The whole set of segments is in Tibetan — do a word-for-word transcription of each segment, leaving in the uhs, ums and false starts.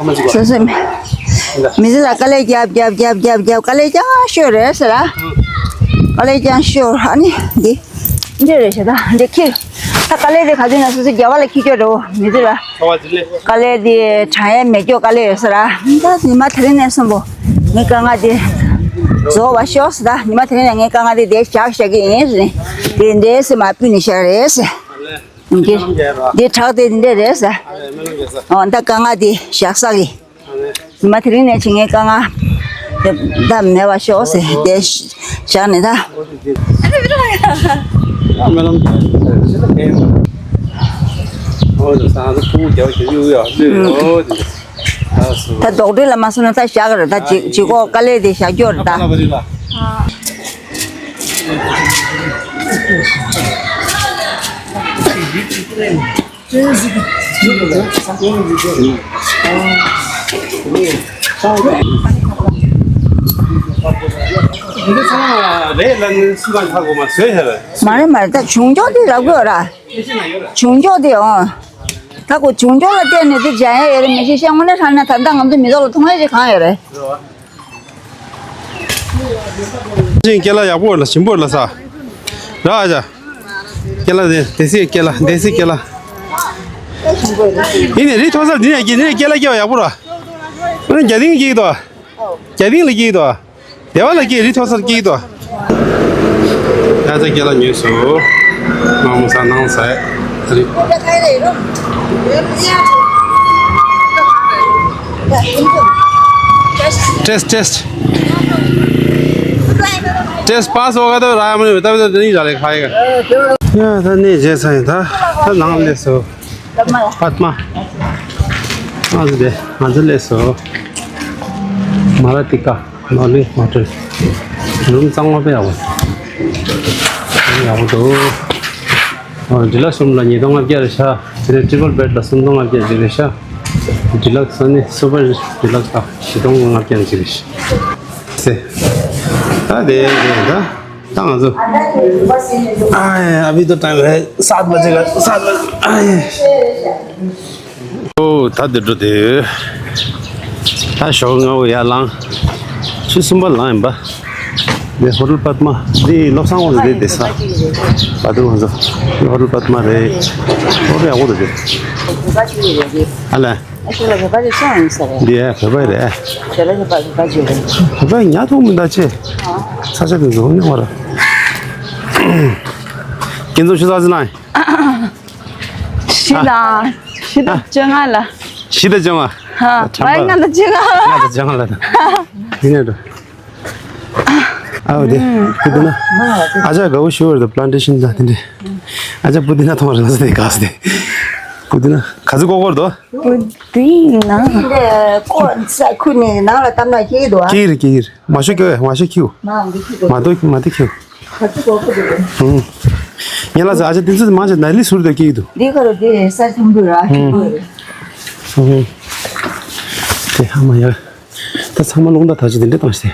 སོ་སོའི་མི་ཚེ་ལ་དཀའ་ལས་རྒྱབ་རྒྱབ་རྒྱབ་རྒྱབ་རྒྱབ། དཀའ་ལས་རྐྱང་ཤོར་རེད་ཟེར་ཨ། དཀའ་ལས་རྐྱང་ཤོར། ཨ་ནི་འདི་འདི་རེད་ཤག་ད་འདི་ཁྱེར། ད་དཀའ་ལས་དེ་ག་དུས་ན་སོ་སོའི་རྒྱབ་ལ་འཁྱེར་རྒྱུ་རེད་བ། མི་ཚེ་ལ་དཀའ་ལས་དེ་དྲག་ཡས་མེད་རྒྱུ། དཀའ་ལས་ཡོད་ཟེར་ཨ། ད་ཉི་མ་དེ་རིང་ནས་གསུམ་པོ་ངའི་དཀའ་ངལ་དེ་རྫོགས་པ་ཤོག་ཟེར། ད་ཉི་མ་དེ་རིང་ནས་ངའི་དཀའ་ངལ་དེ་དེ་བཞག་བཞག་གི་ཡིན་ཟེར། དེ་འདྲས་སེ་མར་ཕུད་ནས་བཞག་རེད་ཟེར། འདི་འདི་དྲག་དེ་འདི་འདྲས་རེད་ཟེར། ཨོ་ད་དཀའ་ངལ་དེ་བཞག་ས་གི། ཉི་མ་དེ་རིང་ནས་བྱེད་ངའི་དཀའ་ངལ་དེ་ད་མེད་པ་ཤོག་ཟེར། དེ་བཞག་ནས་ད། ད་རྡོག་སྒྲིལ་ལ་མ་སོང་ན་ད་བཞག་གི་རེད། ད་ལྗིད་ལྗིད་ཁོག་དཀའ་ལས་དེ་བཞག་རྒྱུ་རེད་ད། མ་རེད་མ་རེད། ད་བྱུང་ཆོག་དེ་ལབ་དགོས་ར། བྱུང་ཆོག་དེ་ཨོ། ད་ཁོ་བྱུང་ཆོག་ལ་བལྟས་ནས་དེ་སྦྱང་ཡ་ཡོད་རེད། མི་ཤེས་ཤེས། དངོས་གནས་དྲང་གནས་ད་ལྟ་ང་ཚོ་མི་ཚོགས་ལ་མཐོང་ཡ་ཅིག་གང་ཡོད་རེད། ཅིང་སྐྱེ་ལ་ཡག་པོ་ལ་ཞིམ་པོ་ལ་ས། ར་ཨ་ཅག་སྐྱེ་ལ་དེ་དེ་སི་སྐྱེ་ལ་དེ་སི་སྐྱེ་ལ། ཡིན་ནི་རི་མཐོ་སར་འདི་ནས་སྐྱེ་འདི་ནས་སྐྱེ་ལ་སྐྱེ་བ་ཡག་པོ་ར། ཨ་ནི་རྒྱ་ཏིང་སྐྱེ་གི་འདུག་རྒྱ་ཏིང་ལ་སྐྱེ་གི་འདུག་སྡེ་བ་ལ་སྐྱེ་རི་མཐོ་སར་སྐྱེ་གི་འདུག་ཡ་ཚ་སྐྱེ་ལ་ཉོས་སོ། མ་མོ་ས་ནང་ས་ཨ་རི། Test, test. Test pass होगा तो राय में बता दो, नहीं डाले खाएगा। या था नहीं जैसा ही था। था नाम ले सो। पद्मा। आज दे, आज ले सो। मारा टिका। ནོར་ལི་ཧོ་ཊེལ། རུམ་གཙང་མ་དཔེ་ཡག་པོ། ཡག་པོ་འདུག་ཨོ་ཌི་ལག་སི་རུམ་ལ་ཉིས་སྟོང་ལྔ་བརྒྱ་རེད་ཤག་དེ་ནས་ཊི་རི་པལ་བེཌ་ལ་སུམ་སྟོང་ལྔ་བརྒྱ་ཅིག་རེད་ཤག་ཌི་ལག་སི་ཨ་ནི་སུ་པར་ཌི་ལག་སི་ད་བཞི་སྟོང་ལྔ་བརྒྱ་ཅིག་རེད་ཤག་ཟེ། ད་དེ་རེད་ད། ད་ང་ཚོ། ཨ་ཡེ། अभी तो टाइम है सात बजे का, सात बजे। ཨ་ཡེ། ཨོ་ད་འདི་འགྲོ་དེ། ད་ཞོགས་སྔ་པོ་ཡར་ལངས། ཆུ་ཚོད་གསུམ་པ་ལངས་ཡིན་པ། འདི་ཧོ་ཊེལ་པདྨ། འདི་བློ་བཟང་དབང་འདུས་འདི་སྡོད་ས། པ་དུ་ང་ཚོ། འདི་ཧོ་ཊེལ་པདྨ་རེད། ཧོ་ཊེལ་ཡག་པོ་འདུག་དེ། ཨ་ལས། ཨ་ཅེ་ལ་བོད་པ་ཅིག་སོང་ཡིན་ས་རེད། འདི་ཡ་བོད་པ་རེད། བོད་པ་བོད་པ་ཅིག་རེད། བོད་པ་ཉག་ཐུག་མི་འདའ་ཆེ། ས་ཆ་དེ་ཚོ་ཉོ་བ་ར། ཁྱེད་ཚོ་ཆུ་ཚོད་ཅི་ན། བཞི་དང་བཞི་དང་བཅོ་ལྔ་ལ། བཞི་དང་བཅོ་ལྔ། ཧ། བར་ལྔ་དང་བཅོ་ལྔ། ལྔ་དང་བཅོ་ལྔ་ལ། ཡིན་ནས་འགྲོ། ཨའོ་དེ། ཀུ་དི་ན། ཨ་ཅག་དགའ་བོ་ཞུ་བར་དུ་པ་ལན་ཊེ་ཤན་ལ་དེ་འདྲས། ཨ་ཅག་པུ་དི་ན་མཐོང་བར་ང་ཚོ་དེ་དགའ་སྟེ། པུ་དི་ན་ག་ཚོད་ཀོ་ཀོར་དོ། པུ་དི་ན། ཀོ་ས་ཁུ་ནས་ནང་ལ་བཏབ་ན་ཤེས་འདུག་ཨ། ཀྱེ་རེད་ཀྱེ་རེད། མ་ཤོད་ཀྱི་མ་ཤོད་ཁྱིའུ། མ་འདུག་མ་འདུག་ཁྱིའུ། ག་ཚོད་ཀོ་ཀོར་དོ། ངས་ལ་ཟ་ཨ་ཅག་དེ་ཚོ་མང་ཆེ་ནལ་ལི་ཟུར་དུ་སྐྱེས་འདུག་འདི་ཁ་རུ་དེ་ས་ཆུང་དུ་ར་ཁྱིའུ། དེ་ཧ་མ་ཡ། ད་ཚང་མ་རླུང་རྟ་ཐག་ཆོད་དེ་འདྲ་བཏང་སྟེ།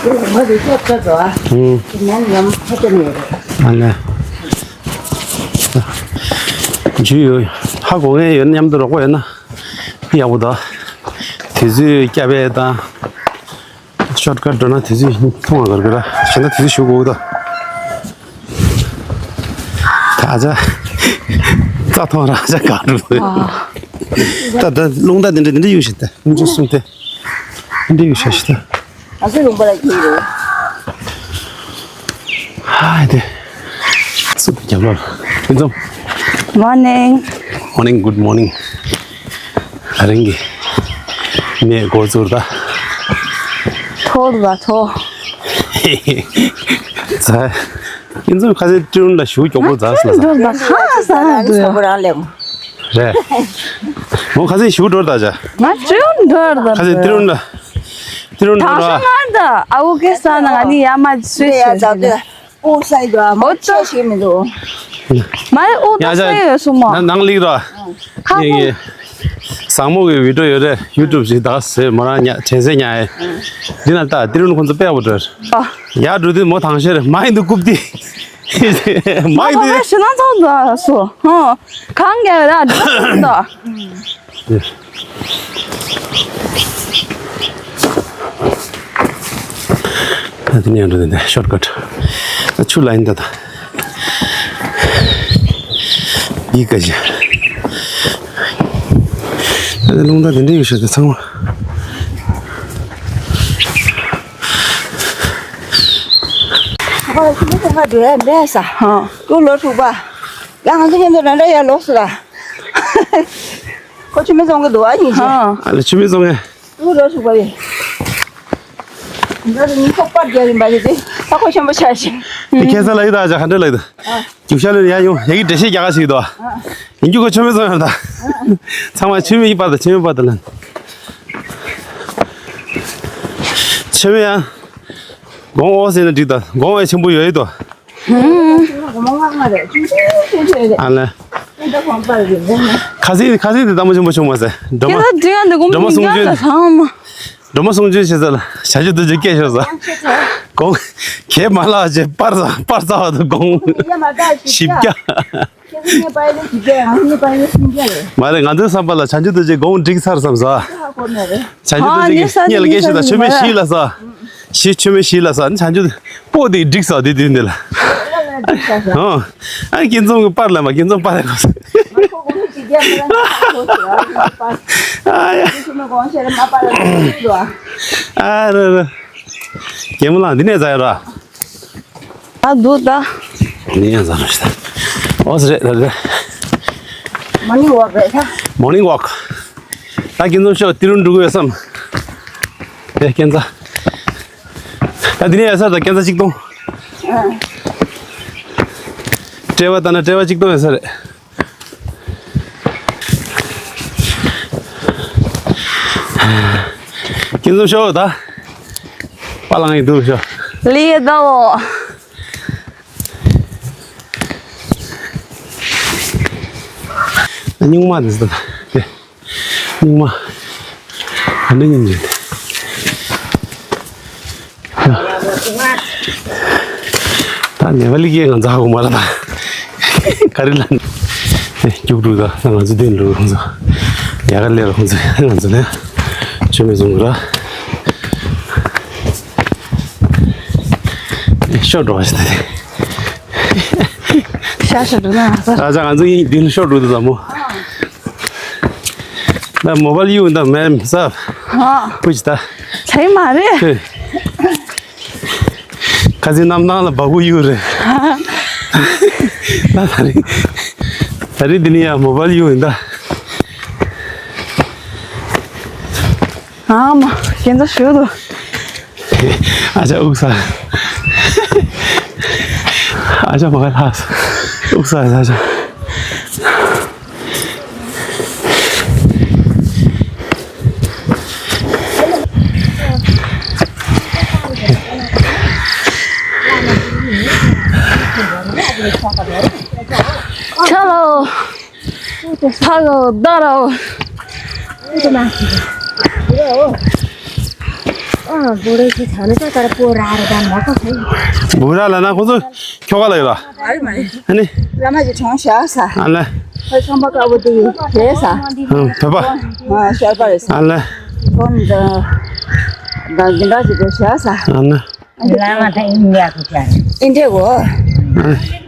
ང་རེ་ཅོག་ཚ་ཚ། ཧུམ། ང་ཉམས་ཁ་ཏོ་མེད་རེད། ཨ་ལས། ཇུས་ཡོད། ཧ་གོ་མཁན་ཡོད་ན་མཉམ་དུ་རོགས་པ་ཡོད་ན་ཡག་པོ་འདུག་དུས་ཚོད་སྐྱ་བས་དང་། ཤོཊ་ཀཊ་འགྲོ་ན་དུས་ཚོད་མཐོང་བ་གར་གི་ར། གཞན་དག་དུས་ཚོད་ཞུ་དགོས་ད། ད་ཨ་ཅག་རྩྭ་མཐོང་ར་ཨ་ཅག་ག་འགྲོ། ད་ད་རླུང་རྟ་དེ་འདྲ་དེ་འདྲ་ཡོད་ཤག་ད། རླུང་ཆུ་གསུམ་དེ། དེ་འདྲ་ཡོད་ཤག་ཤི་ད། ང་ཚོ་ལུང་པ་ལ་ཁྱེར་རེད། ཧ་དེ། སུ་དེ་རྒྱབ་ལོགས། ཕུན་ཚོགས། Morning. Morning, good morning. ད་རིང་གི་ནས་འགོ་ཚུགས་ད། ཐོར་བ་ཐོ། ཛ། ཁྱེད་ཚོ་ཁ་སང་ཀྲི་རུན་ལ་ཞུ་མགྱོགས་པོ་ཛ་སོང་ས། ཀྲི་རུན་ལ་ཧ་ས་ན་འདུག་ཡ། རེད། མོ་ཁ་སང་ཞུ་འགྲོ་ད་ཅ། ང་ཀྲི་རུན་འགྲོ་ད། ཁ་སང་ཀྲི་རུན་ལ། ཀྲི་རུན་འགྲོ་ད། དང་ཤོ་ང་ད་ཨ་ཝུ་གེ་ས་ན་ང་ནི་ཡ་མ་སུས་ཤེས། པོ་སའི་དུ་མ་ཆེ་ཤེས་མི་འདུག་མ་རེད། ཨོ་ད་ཡ་ཡ་སོ་ཡོད་སོ་མོ། ན་ནང་ལིག་ར། ཧ་ཡ་གོ། ཡ། བཟང་མོ་གི་བི་ཌིའོ་ཡོད་རེད། ཡུ་ཊུབ་ཞིག་ད་ཟེར་མོ་རང་ཉ་དྲན་གསལ་ཉ་ཡ། འདི་ན་ད་ཏི་རུ་ནི་ཁོང་ཚོ་དཔེ་ཡག་པོ་འགྲོ། ཨ། ཡ་འགྲོ་དུས་མོ་དང་ཤེར་མ་ཡིན་འདུག་རྐུབ་ཏི། མ་ཡི་དེ། ཞེ་ན་ཚོགས་འདུག་སོ། ཧོ། གང་ག་ར་འདུག་འདུག་ད་དེ་ནས་འགྲོ་དེ་ཤོར་ཀཊ། ད་ཆུ་ལ་ཡིན་ད་ད། ཡིག་ག་ཅི། ད་དེ་རླུང་རྟ་དེ་འདྲ་ཡོད་ཤག་ད་ཚང་མ། ཁ་པར་ཁྱིམ་ཚང་མ་འགྲོ་ཡ་མེད་ས། ཧ། ཀྲུའུ་ལོ་དྲུག་པ། ཡང་ང་ཚོ་མཉམ་དུ་ར་འདྲ་ཡ་ལོག་སོང་ལ། ཁོ་ཆུ་མིག་རྫོང་གི་འདུག་ཨ་ཡིན་ཞེས། ཧ། ཨ་ལེ་ཆུ་མིག་རྫོང་ངས། ཀྲུའུ་ལོ་དྲུག་པ་ཡིན། འདི་ནི་ཁོ་པར་རྒྱག་ཡིན་པ་ཞིག་དེ་ས་ཁོ་ཆེན་པོ་ཆགས་ཤིང་། དེ་ཁྱད་མཚར་ལ་ཡི་ད་ཅག་ག་འདྲ་ལ་ཡི་ད། རྒྱུག་ཤར་ལ་ཡ་ཡོང་ཡ་གི་འགྲེལ་བཤད་རྒྱག་ག་ཞིག་ཡི་དོ། ཡིན་རྒྱུ་ཁོ་ཆུ་མིག་རྫོང་ཡོད་ད། ཚང་མ་ཆུ་མིག་གི་པར་ད་ཆུ་མིག་པར་ད་ལ། ཆུ་མིག་ཡ། དགོང་འོག་ཟེར་ན་འགྲིག་ད་དགོང་ཨེ་ཆེན་པོ་ཡོད་ཡི་དོ། ཨ་ལེ། ཁ་སང་ཁ་སང་དེ་ལྟད་མོ་ཆེན་པོ་བྱུང་མ་ཟེར། སྒྲོལ་མ། ཁྱེད་ཚོ་འགྲིག་ཡ་འདི་གོ་སྒྲོལ་མ་མི་གསུང་ཉན་ཆོས། ལ་ཚང་མ། སྒྲོལ་མ་གསུང་ཆོས་བྱེད་ས་ལ་བྱང་ཆུབ་རྡོ་རྗེ་སྐད་ཤོར་ས། དགོང་། གད་མ་ལགས་བྱས་པར་ས་པར་ས་བ་དང་དགོང་། བཞི་བརྒྱ། ཁྱེད་ཚོ་ངའི་པར་ལས་བཞི་བརྒྱ་ཡང་ངའི་པར་ལས་སུམ་བརྒྱ་རེད། མ་རེད། ང་ཚོའི་བསམ་པ་ལ་བྱང་ཆུབ་རྡོ་རྗེ་དགོང་འགྲིག་ཚར་བསམ་ས། ཧ་གོ་མེད་རེད། བྱང་ཆུབ་རྡོ་རྗེ་གིས་སྙད་ལ་སྐད་ཤོད་ད་ཆོས་མེད་ཞིག་ལ་ས། ཞི་ཆོས་མེད་ཞིག་ལ་ས་ནི་བྱང་ཆུབ་པོ་དེ་འགྲིག་ས་དེ་དུས་འདི་ལ། ཨ་ཁྱེད་ཚོ་གི་པར་ལ་མ་ཁྱེད་ཚོ་པར་ལ་གོ་ས། ཨ་ཡ། ཨ་ར་ར། རྒན་མོ་ལགས་འདི་ནས་ཟ་ཡ་ར། ཨ་འདུག་ད། ནི་ཡང་ཟ་ར་ཤི་ད། ཨོ་ཟ་རེད་རེད་རེད། མོར་ནིང་ཝོག་རེད་ད། མོར་ནིང་ཝོག་ད་ཁྱེད་ཚོ་ཤོག་ཏི་རུ་འགྲོ་གི་ཡོད་བསམ། དེ་ཁྱེད་ཚ། ད་འདི་ནས་ཡོད་ས་ད་ཁྱེད་ཚ་གཅིག་སྟོང་། སྤྲེལ་བ་ལྟ་ན་སྤྲེལ་བ་གཅིག་སྟོང་ཡོད་ས་རེད། ཁྱེད་ཚོ་ཤོག་ད། པ་ལང་ཡི་འདུག་ཤོག་ལི་ཡེ་ད་འོ། སྨྱུག་མ་འདི་ཟེར་ད། དེ། སྨྱུག་མ། ཨ་ནི་ཉིན་ཉིན། ད་ནེ་པ་ལི་སྐད་ང་ཚ་གོ་མ་ར་ད། ག་རེ་ལ། དེ་རྒྱུགས་འགྲོ་ད་ང་ཚོ་དེ་འགྲོ་ཁོང་ཚོ། ཡ་ག་ལེ་ར་ཁོང་ཚོ་ང་ཚོ་ནས། ཆུ་མེད་བཟུང་གི་ར། ཤོར་འགྲོ་བ་ཞིག་ད། ཤ་ཤ་འགྲོ་ན་ས། ཨ་ཅག་ང་ཚོ་ཡིན་འདི་ལ་ཤོར་འགྲོ་འདུག་ད་མོ། ད་མོ་བལ་ཡུ་ད་མེ་ས། ཧ། པུ་ཅི་ད། ཆའི་མ་རེད། ཧེ། ཁ་སི་གནམ་ཐང་ལ་བ་གུ་ཡུ་རེད། ད་ད་རེད། ད་རེད་འདི་ནི་ཡ་མོ་བལ་ཡུ་ཡིན་ད། ཨ་མ། ཁྱེད་ཚོ་ཞུ་དོ། ཨ་ཅག་དབུགས་ས། ཨ་ཅག་མ་ག་ལྷག་དབུགས་ས་ཨ་ཅག་ཆ་ལོ། ཕ་གོ་ད་རོ། བུ་ར་ལ་ན་ཁོ་ཚོ་ཁྱོ་ག་ལ་ཡོད་ལ། ཨ་ནི། བླ་མ་གི་གྲོང་ཤར་ས། ཨ་ལ། ཁོའི་ཁང་པ་དཀར་པོ་དེ་རེད་ས། བོད་པ། ཤར་པ་རེད་ས། ཨ་ལ། ཁོང་འདི་འདི་འདྲ་ཞིག་གི་ཤར་ས། ཨ་ལ། བླ་མ་དང་ཨིན་ཌི་ཡ་གི་ཅན། ཨིན་ཌི་ཡ་གོ།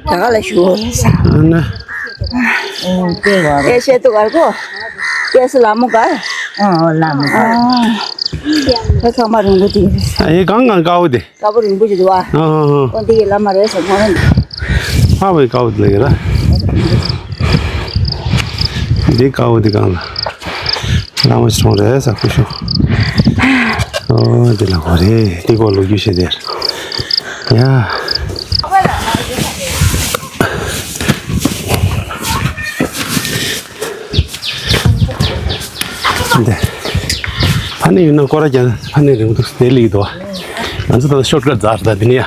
ད་ག་ལ་ཞུ་ས། ཨེ་ཤེ་ཏུ་གར་གོ། ཀེ་སི་ལ་མོ་གར། ཨོ་ལ་མོ་གར། ཨ། ཁོ་ཚང་མ་རིང་པོ་དེ། ཨ་ཡེ་གང་གང་དཀར་པོ་དེ། དཀར་པོ་རིང་པོ་ཞིག་འདུག་བ། ཨ་ཨ་ཨ། ཨོ་འདི་ཡི་བླ་མ་རེད་ཟེར་མོ་རེད། ཨ་བའི་དཀར་པོ་དེ་ལ་ཡོད་ར། འདི་དཀར་པོ་དེ་གང་ལ། བླ་མ་ཆུང་རེད་ཟེར་ཁུ་ཤོ། ཨོ་འདི་ལ་གོ་རེད་འདི་གོ་ལོ་རྒྱུས་བཤད་དེ། ཡ། འདི། ཕ་ནི་ཡུལ་ན་སྐོར་ར་རྒྱག་ཕ་ནི་རིང་པོ་འདུག་དེ་ལིག་འདུག་ང་ཚོ་ད་ཤོར་ཀཊ་ཛར་ད་འདི་ནི་ཡ།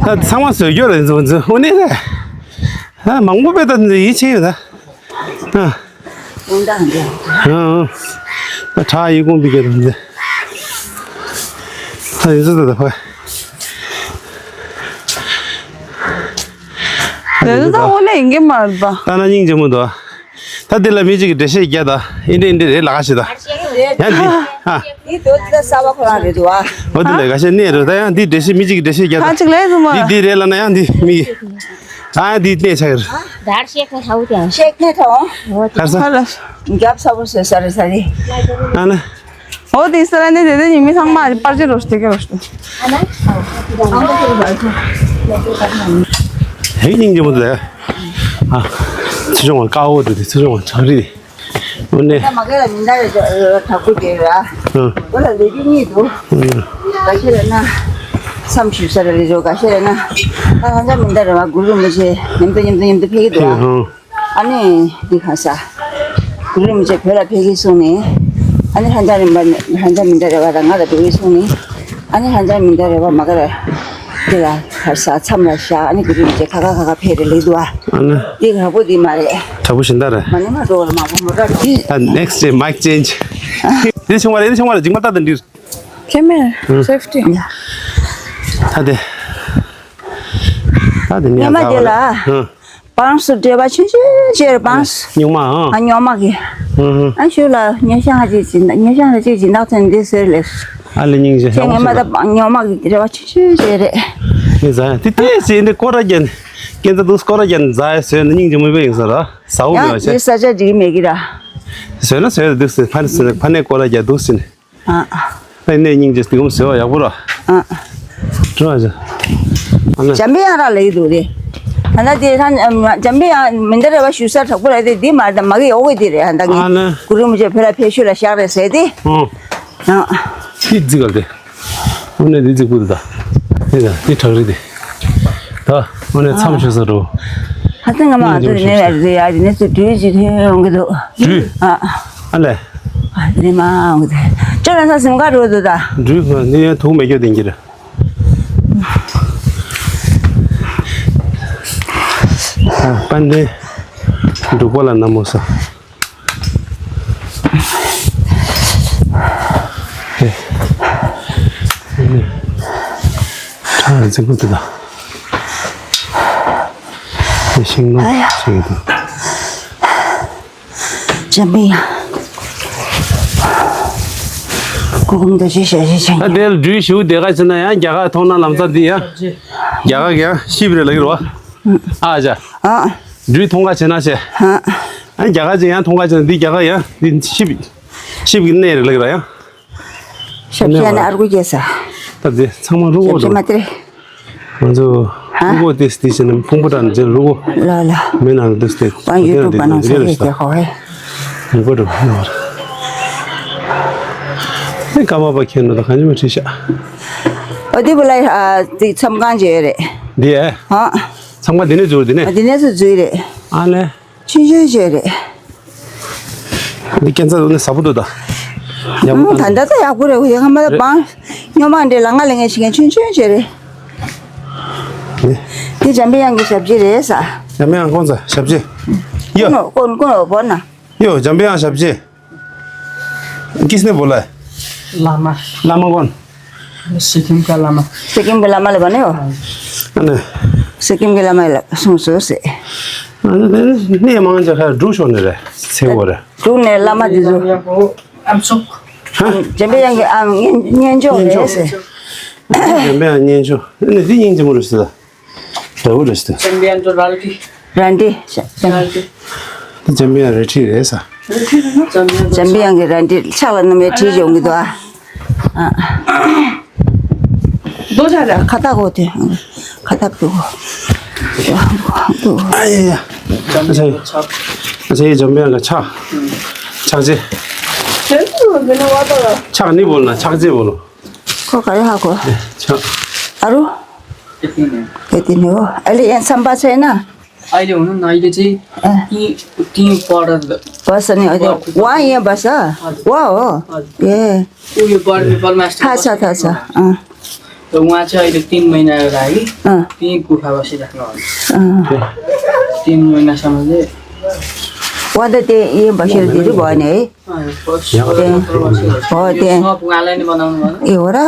ད་ཚང་མ་བཟོས་རྒྱུ་རེད་འཛུ་འཛུ་འོ་ནི་རེད། ད་མང་པོ་བས་ད་འདི་ཡིད་ཆེས་ཡོད་ད། ཨ། ཨ། ད་ཁྲ་ཡི་གོང་འདི་ག་རེད་འདི། ད་ཡིན་ཚོད་ད་ཕ། ད་ཡིན་ཚོད་ད་འོ་ལེ་ཡིན་གྱི་མ་རེད་པ། ད་ན་སྙིང་རྗེ་མོ་འདུག་ད་འདི་ལ་མི་གཅིག་གིས་འགྲེལ་བཤད་རྒྱག་ད། ཨིན་འདྲེ་ཨིན་འདྲེ་རེད་ལ་ག་ཞིག་ད། ཡང་འདི། ཨ། འདི་དོ་འདི་ས་བ་ཁོ་རང་རེད་འདུག་ཨ། འོ་འདི་ལ་ག་ཞིག་གནས་རེད། ད་ཡང་འདི་འགྲེལ་བཤད་མི་གཅིག་གིས་འགྲེལ་བཤད་རྒྱག་ད། ག་ཅིག་ལས་སུ་མ། འདི་འདི་རེད་ལ་ན་ཡང་འདི་མི་གི། ཨ་འདི་གནས་ཆགས་རེད། ད་ཤེག་ནས་ཐའུ་ཀྱང་ཤེག་ནས་ཐའུ། གར་ས། རྒྱབ་ས་བོ་ཟེར་ས་རེད་ས་རེད། ཨ་ན། འོ་དེ་ས་ལ་ནི་དེ་དེ་ཉི་མི་ཚང་མ་པར་ཅི་རོ་སྟེ་ཀེ་རོ་སྟེ། ཧེ་སྙིང་རྗེ་མོ་དེ། ཨ། ཚེ་ཆུང་བ་དཀར་པོ་དེ་དེ་ཚེ་ཆུང་བ་ཁྲག་རིལ་དེ། འོ་ནས། ད་མ་གེ་ལ་མི་འདའ་རེ་དྲག་པོ་དེ་ར། ཨ། འོ་ལ་ལས་རྒྱུ་གཉིས་འདུག་ཨ། ག་ཤེད་ལ་ན། མཚམས་ཞུ་ས་ར་ལས་རོ་ག་ཤེད་ལ་ན། ད་ཧ་ཅང་མི་འདའ་རེ་བ་གུ་རུ་མི་ཆེ་མཉམ་དུ་མཉམ་དུ་མཉམ་དུ་ཕེབས་ཀྱི་འདུག་ཨ། ཨ་ནི་འདི་ག་ས། གུ་རུ་མི་ཆེ་བོད་ལ་ཕེབས་ཀྱི་སོང་ནས། ཨ་ནི་ཧན་ཅང་རིམ་པ་ནས་ཧན་ཅང་མི་འདྲ་རེ་བ་དང་ང་ལ་འགྲོ་གི་སོང་ནས། ཨ་ནི་ཧན་ཅང་མི་འདྲ་རེ་བ་མ་ག་ར། འདི་ལ་ག་ས་མཚམས་ལ་བཞག་ཨ་ནི་གུ་རུ་མི་ཆེ་ཁ་ཁ་ཁ་ཁ་ཕེབས་རེ་ལེགས་འདུག་ཨ། ཨ་ནི། འདི་ག་པོ་འདི་མ་རེད། དྲག་པོ་ཞིག་འདྲ་རེད། མ་ནི་མ་འགྲོ་བར་མ་པོ་མོ་ཊ་འགྲོ་གི། ད་next day mic change། འདི་ཆུང་བ་རེད། འདི་ཆུང་བ་རེད། འཇིགས་མ་ལྟ་དང་འདིར། ཁྱེད་མེད། ཨ། safety། ད་དེ། ད་དེ་ཉལ་ཉལ་མ་ཟ་བ་རེད། ཨ། པང་སུ་འདྲེས་པ་ཆུང་ཆུང་ཅེར་པང་སུ། སྨྱུག་མ་ཨང་། ཨ་སྨྱུག་མ་གི། ཨ་ཧུ། ཨ་ཞུ་ལ་ཉལ་ཤང་ཅིག་སྦྱིན་བདག་ཉལ་ཤང་ལ་ཅིག་སྦྱིན་བདག་ཚན་འདི་ཟེར་ལེ། ཨ་ལེ་སྙིང་རྗེ། ཁྱེད་ངས་མ་ད་སྨྱུག་མ་གི་འདྲེས་པ་ཆུང་ཆུང་ཅེར་རེད། ངས་ཟ་ཡ་དེ་ལྟས་ཟེར་འདི་སྐོར་ར་རྒྱན། སྐྱེ་འཛའ་དུ་སྐོར་ར་རྒྱན་ཟ་ཡ་ཟོས་ན་སྙིང་རྗེ་མོ་བས་ཡིན་ས་ར། ཟ་འོ་ཡང་མེད་བ་དེ་ས་ཆ་འགྲིག་མེད་གི་ར། ཟོས་ན་ཟོས་ད་འདུག་ཟེར་ཕ་ནས་ཟེར་ཕ་ནས་སྐོར་ར་རྒྱ་འདུག་ཟེར་ནས། ཨ། ཨ་ནི་སྙིང་རྗེ་སྟེ་ཡོང་ཟེར་བ་ཡག་པོ་ར། ཨ། འགྲོ་ཨ་ཅག་ཨ་ནི། འཇམ་པའི་དབྱངས་རང་ལ་ཡི་འདུག་རེད། ད་ལྟ་དེ་ཧྲན་འཇམ་པའི་དབྱངས་མི་འདྲ་རེ་བ་ཞུ་ས་དྲག་པོ་རེད་དེ་འདི་མ་རེད་ད་མ་གི་ཡོག་གི་དེ་རེད་ཨ་ད་ཨ་ངས་ནི། གུ་རུ་མི་ཆེ་བོད་ལ་ཕེབས་ཤུལ་ལ་བཞག་རེད་ཟེར་དེ། ཨོ། ཨ། ཁྱི་རྫི་ག་དེ། དངོས་གནས་འདི་རྫི་པོ་དེ་ད། དེ་ད་དེ་བྲག་རི་དེ། ད་དངོས་གནས་མཚམས་ཆོད་ས་འགྲོ། ཧ་ཅང་ང་མ་ཨ་ཚོ་ནས་ཡར་རེད་ཡར་ནས་ཚུར་འགྲུལ་ཅིག་ཐོན་ཡོང་གི་འདུག་འགྲུལ། ཨ། ཨ་ལས། ཨ་ནི་མ་འོང་གི་དེ། ཅོ་ལ་ས་སེམས་ཁ་འགྲོ་འདུག་ད། འགྲུལ་ནི་ཡང་ཐུག་མེད་རྒྱུ་དེ་འགྱུར། ཨ་པན་ཏེ། འབྲུག་པ་ལ་ན་མོ་ས། ཁྲ་རྫིག་པོ་དེ་དང་། ཤིང་ནགས་ཤིག་དང་། འཇམ་པའི་དབྱངས། སྐུ་ཁམས་དང་ཞེས་ཞལ་བཞེས་ཅན། ད་དེ་ལ་འགྲུལ་ཞུ་བདེ་ག་ཕྱིན་ན་ཡང་རྒྱ་གར་མཐོང་ན་ལམ་སང་འདི་ཡང་། རྒྱ་གར་གྱི་ཡང་ཤིབ་རེ་ལ་གི་རོ། ཨ་ཅག་ཨ། འགྲུལ་མཐོང་ག་བྱེད་ན་བྱེད། ཨ། ཨ་རྒྱ་གར་ཅིག་ཡང་མཐོང་ག་བྱེད་ན་འདི་རྒྱ་གར་ཡང་འདི་ཤིབ། ཤིབ་ཀྱི་གནས་རེ་ལ་གི་ར་ཡང་། ཞབས་ཞུ་ནི་ཨར་གུ་རྒྱས་ས། ད་འདི་ཚང་མ་རུ་གོ་ཞབས་ཞུ་རུ། མ་དེ་རེད། ང་ཚོ་ཧ། རུ་གོ་དེ་སྟེ་ཟེར་ན་ཕུང་པོ་དང་འབྲེལ་རུ་གོ། ལ་ལ། མེ་ནང་དུ་སྟེ། པ་ཡུ་ཏུ་པ་ནང་ས་རེད་དེ་ཧོ་ཧེ། རུ་གོ་རུ་གོ་ནང་རེད། ཀ་མ་པ་ཁྱེར་ནོ་ད་གང་ཅི་མ་བྲིས་ཤག་ཨོ་དེ་བུ་ལ་ཨ་དེ་མཚམས་ཁང་ཅིག་ཡོད་རེད། འདི་ཨེ། ཧ། མཚམས་ཁང་འདི་ནས་འཛུལ་འདི་ནས། ཨ་དེ་ནས་སུ་འཛུལ་རེད། ཨ་ལེ། ཆུང་ཆུང་ཅིག་རེད། འདི་ཁྱད་མཚར་འདུག་ནི་ཟབ་པོ་འདུག་ད། ཡག་པོ་ཨང་། ད་ལྟ་ད་ཡག་པོ་རེད། ཡ་ང་མ་ལ་རེད། སྤང་། སྨྱོན་མ་འདྲེ་ལ་ང་ལེ་ངས་བྱེད་མཁན་ཆུང་ཆུང་ཅིག་རེད། ནི། འདི་འཇམ་པའི་དབྱངས་ཀྱི་ཞབས་རྗེས་རེད་ས། འཇམ་པའི་དབྱངས་ཁོང་ཚ་ཞབས་རྗེས། ཡོ། ཀུན་ཀུན་ཀུན་བོ་ན། ཡོ་འཇམ་པའི་དབྱངས་ཞབས་རྗེས། किसने बोला है? लामा। लामा कौन? सिक्किम का लामा। सिक्किम के लामा ले बने हो? है ना? सिक्किम के लामा ले सुन सो से। नहीं मांग जा खैर दूर होने रे। से हो रे। तू ने लामा दे दो। एमसुक। हाँ? जब भी जाएंगे, आ, न्यन जो है से। जब भी आ न्यन जो। नहीं, दी यिंग जमुर से। ད་འུ་རེ་སྟེ། འཇམ་པའི་དབྱངས་ཀྱི་རལ་གྲི། རལ་གྲི། རལ་གྲི། འཇམ་པའི་དབྱངས་རལ་གྲི་རེད་ས། འཇམ་པའི་དབྱངས་ཀྱི་རལ་གྲི་ཕྱག་ལ་བསྣམས་ནས་བྲིས་ཡོང་གི་འདུག་ཨ། རྡོ་ཆག་ར། ཁ་བཏགས་གོ་དེ། ཁ་བཏགས་གོ། ཨ་ཡ་ཡ། ཨ་ཅེ། ཨ་ཅེ་འཇམ་པའི་དབྱངས་ཀྱི་ཕྱག་ཕྱག་རྗེས། ཕྱག་ནི་བོ་ན་ཕྱག་རྗེས་བོ་ནོ། ཁོ་ག་རེ་ཧ་གོ། ཕྱག་ཨ་རུ། དེ་དེ་ནི་འོ། ཨ་ལེ་ཡན་བསམ་པ་ཚོས་ན། अहिले हुनु न अहिले चाहिँ अँ। ती ती पढ बस नि अहिले पढ- उहाँ यहाँ बस्छ? हजुर। उहाँ हो? हजुर। ए। ऊ यो पढ नेपालमा यस्तो थाहा छ, बस्छ। थाहा छ। अँ। र उहाँ चाहिँ अहिले तिन महिना लागि अँ। त्यहीँ गुफा बसिराख्नु भएको छ। अँ। तिन महिनासम्म चाहिँ उहाँ त त्यही यहाँ बसेर धेरै भयो नि है? अँ, बस- त्यहाँ। बसेर बसेर हो, यो त्यहाँ। सब उहाँलाई नै बनाउनु भयो। ए, हो र?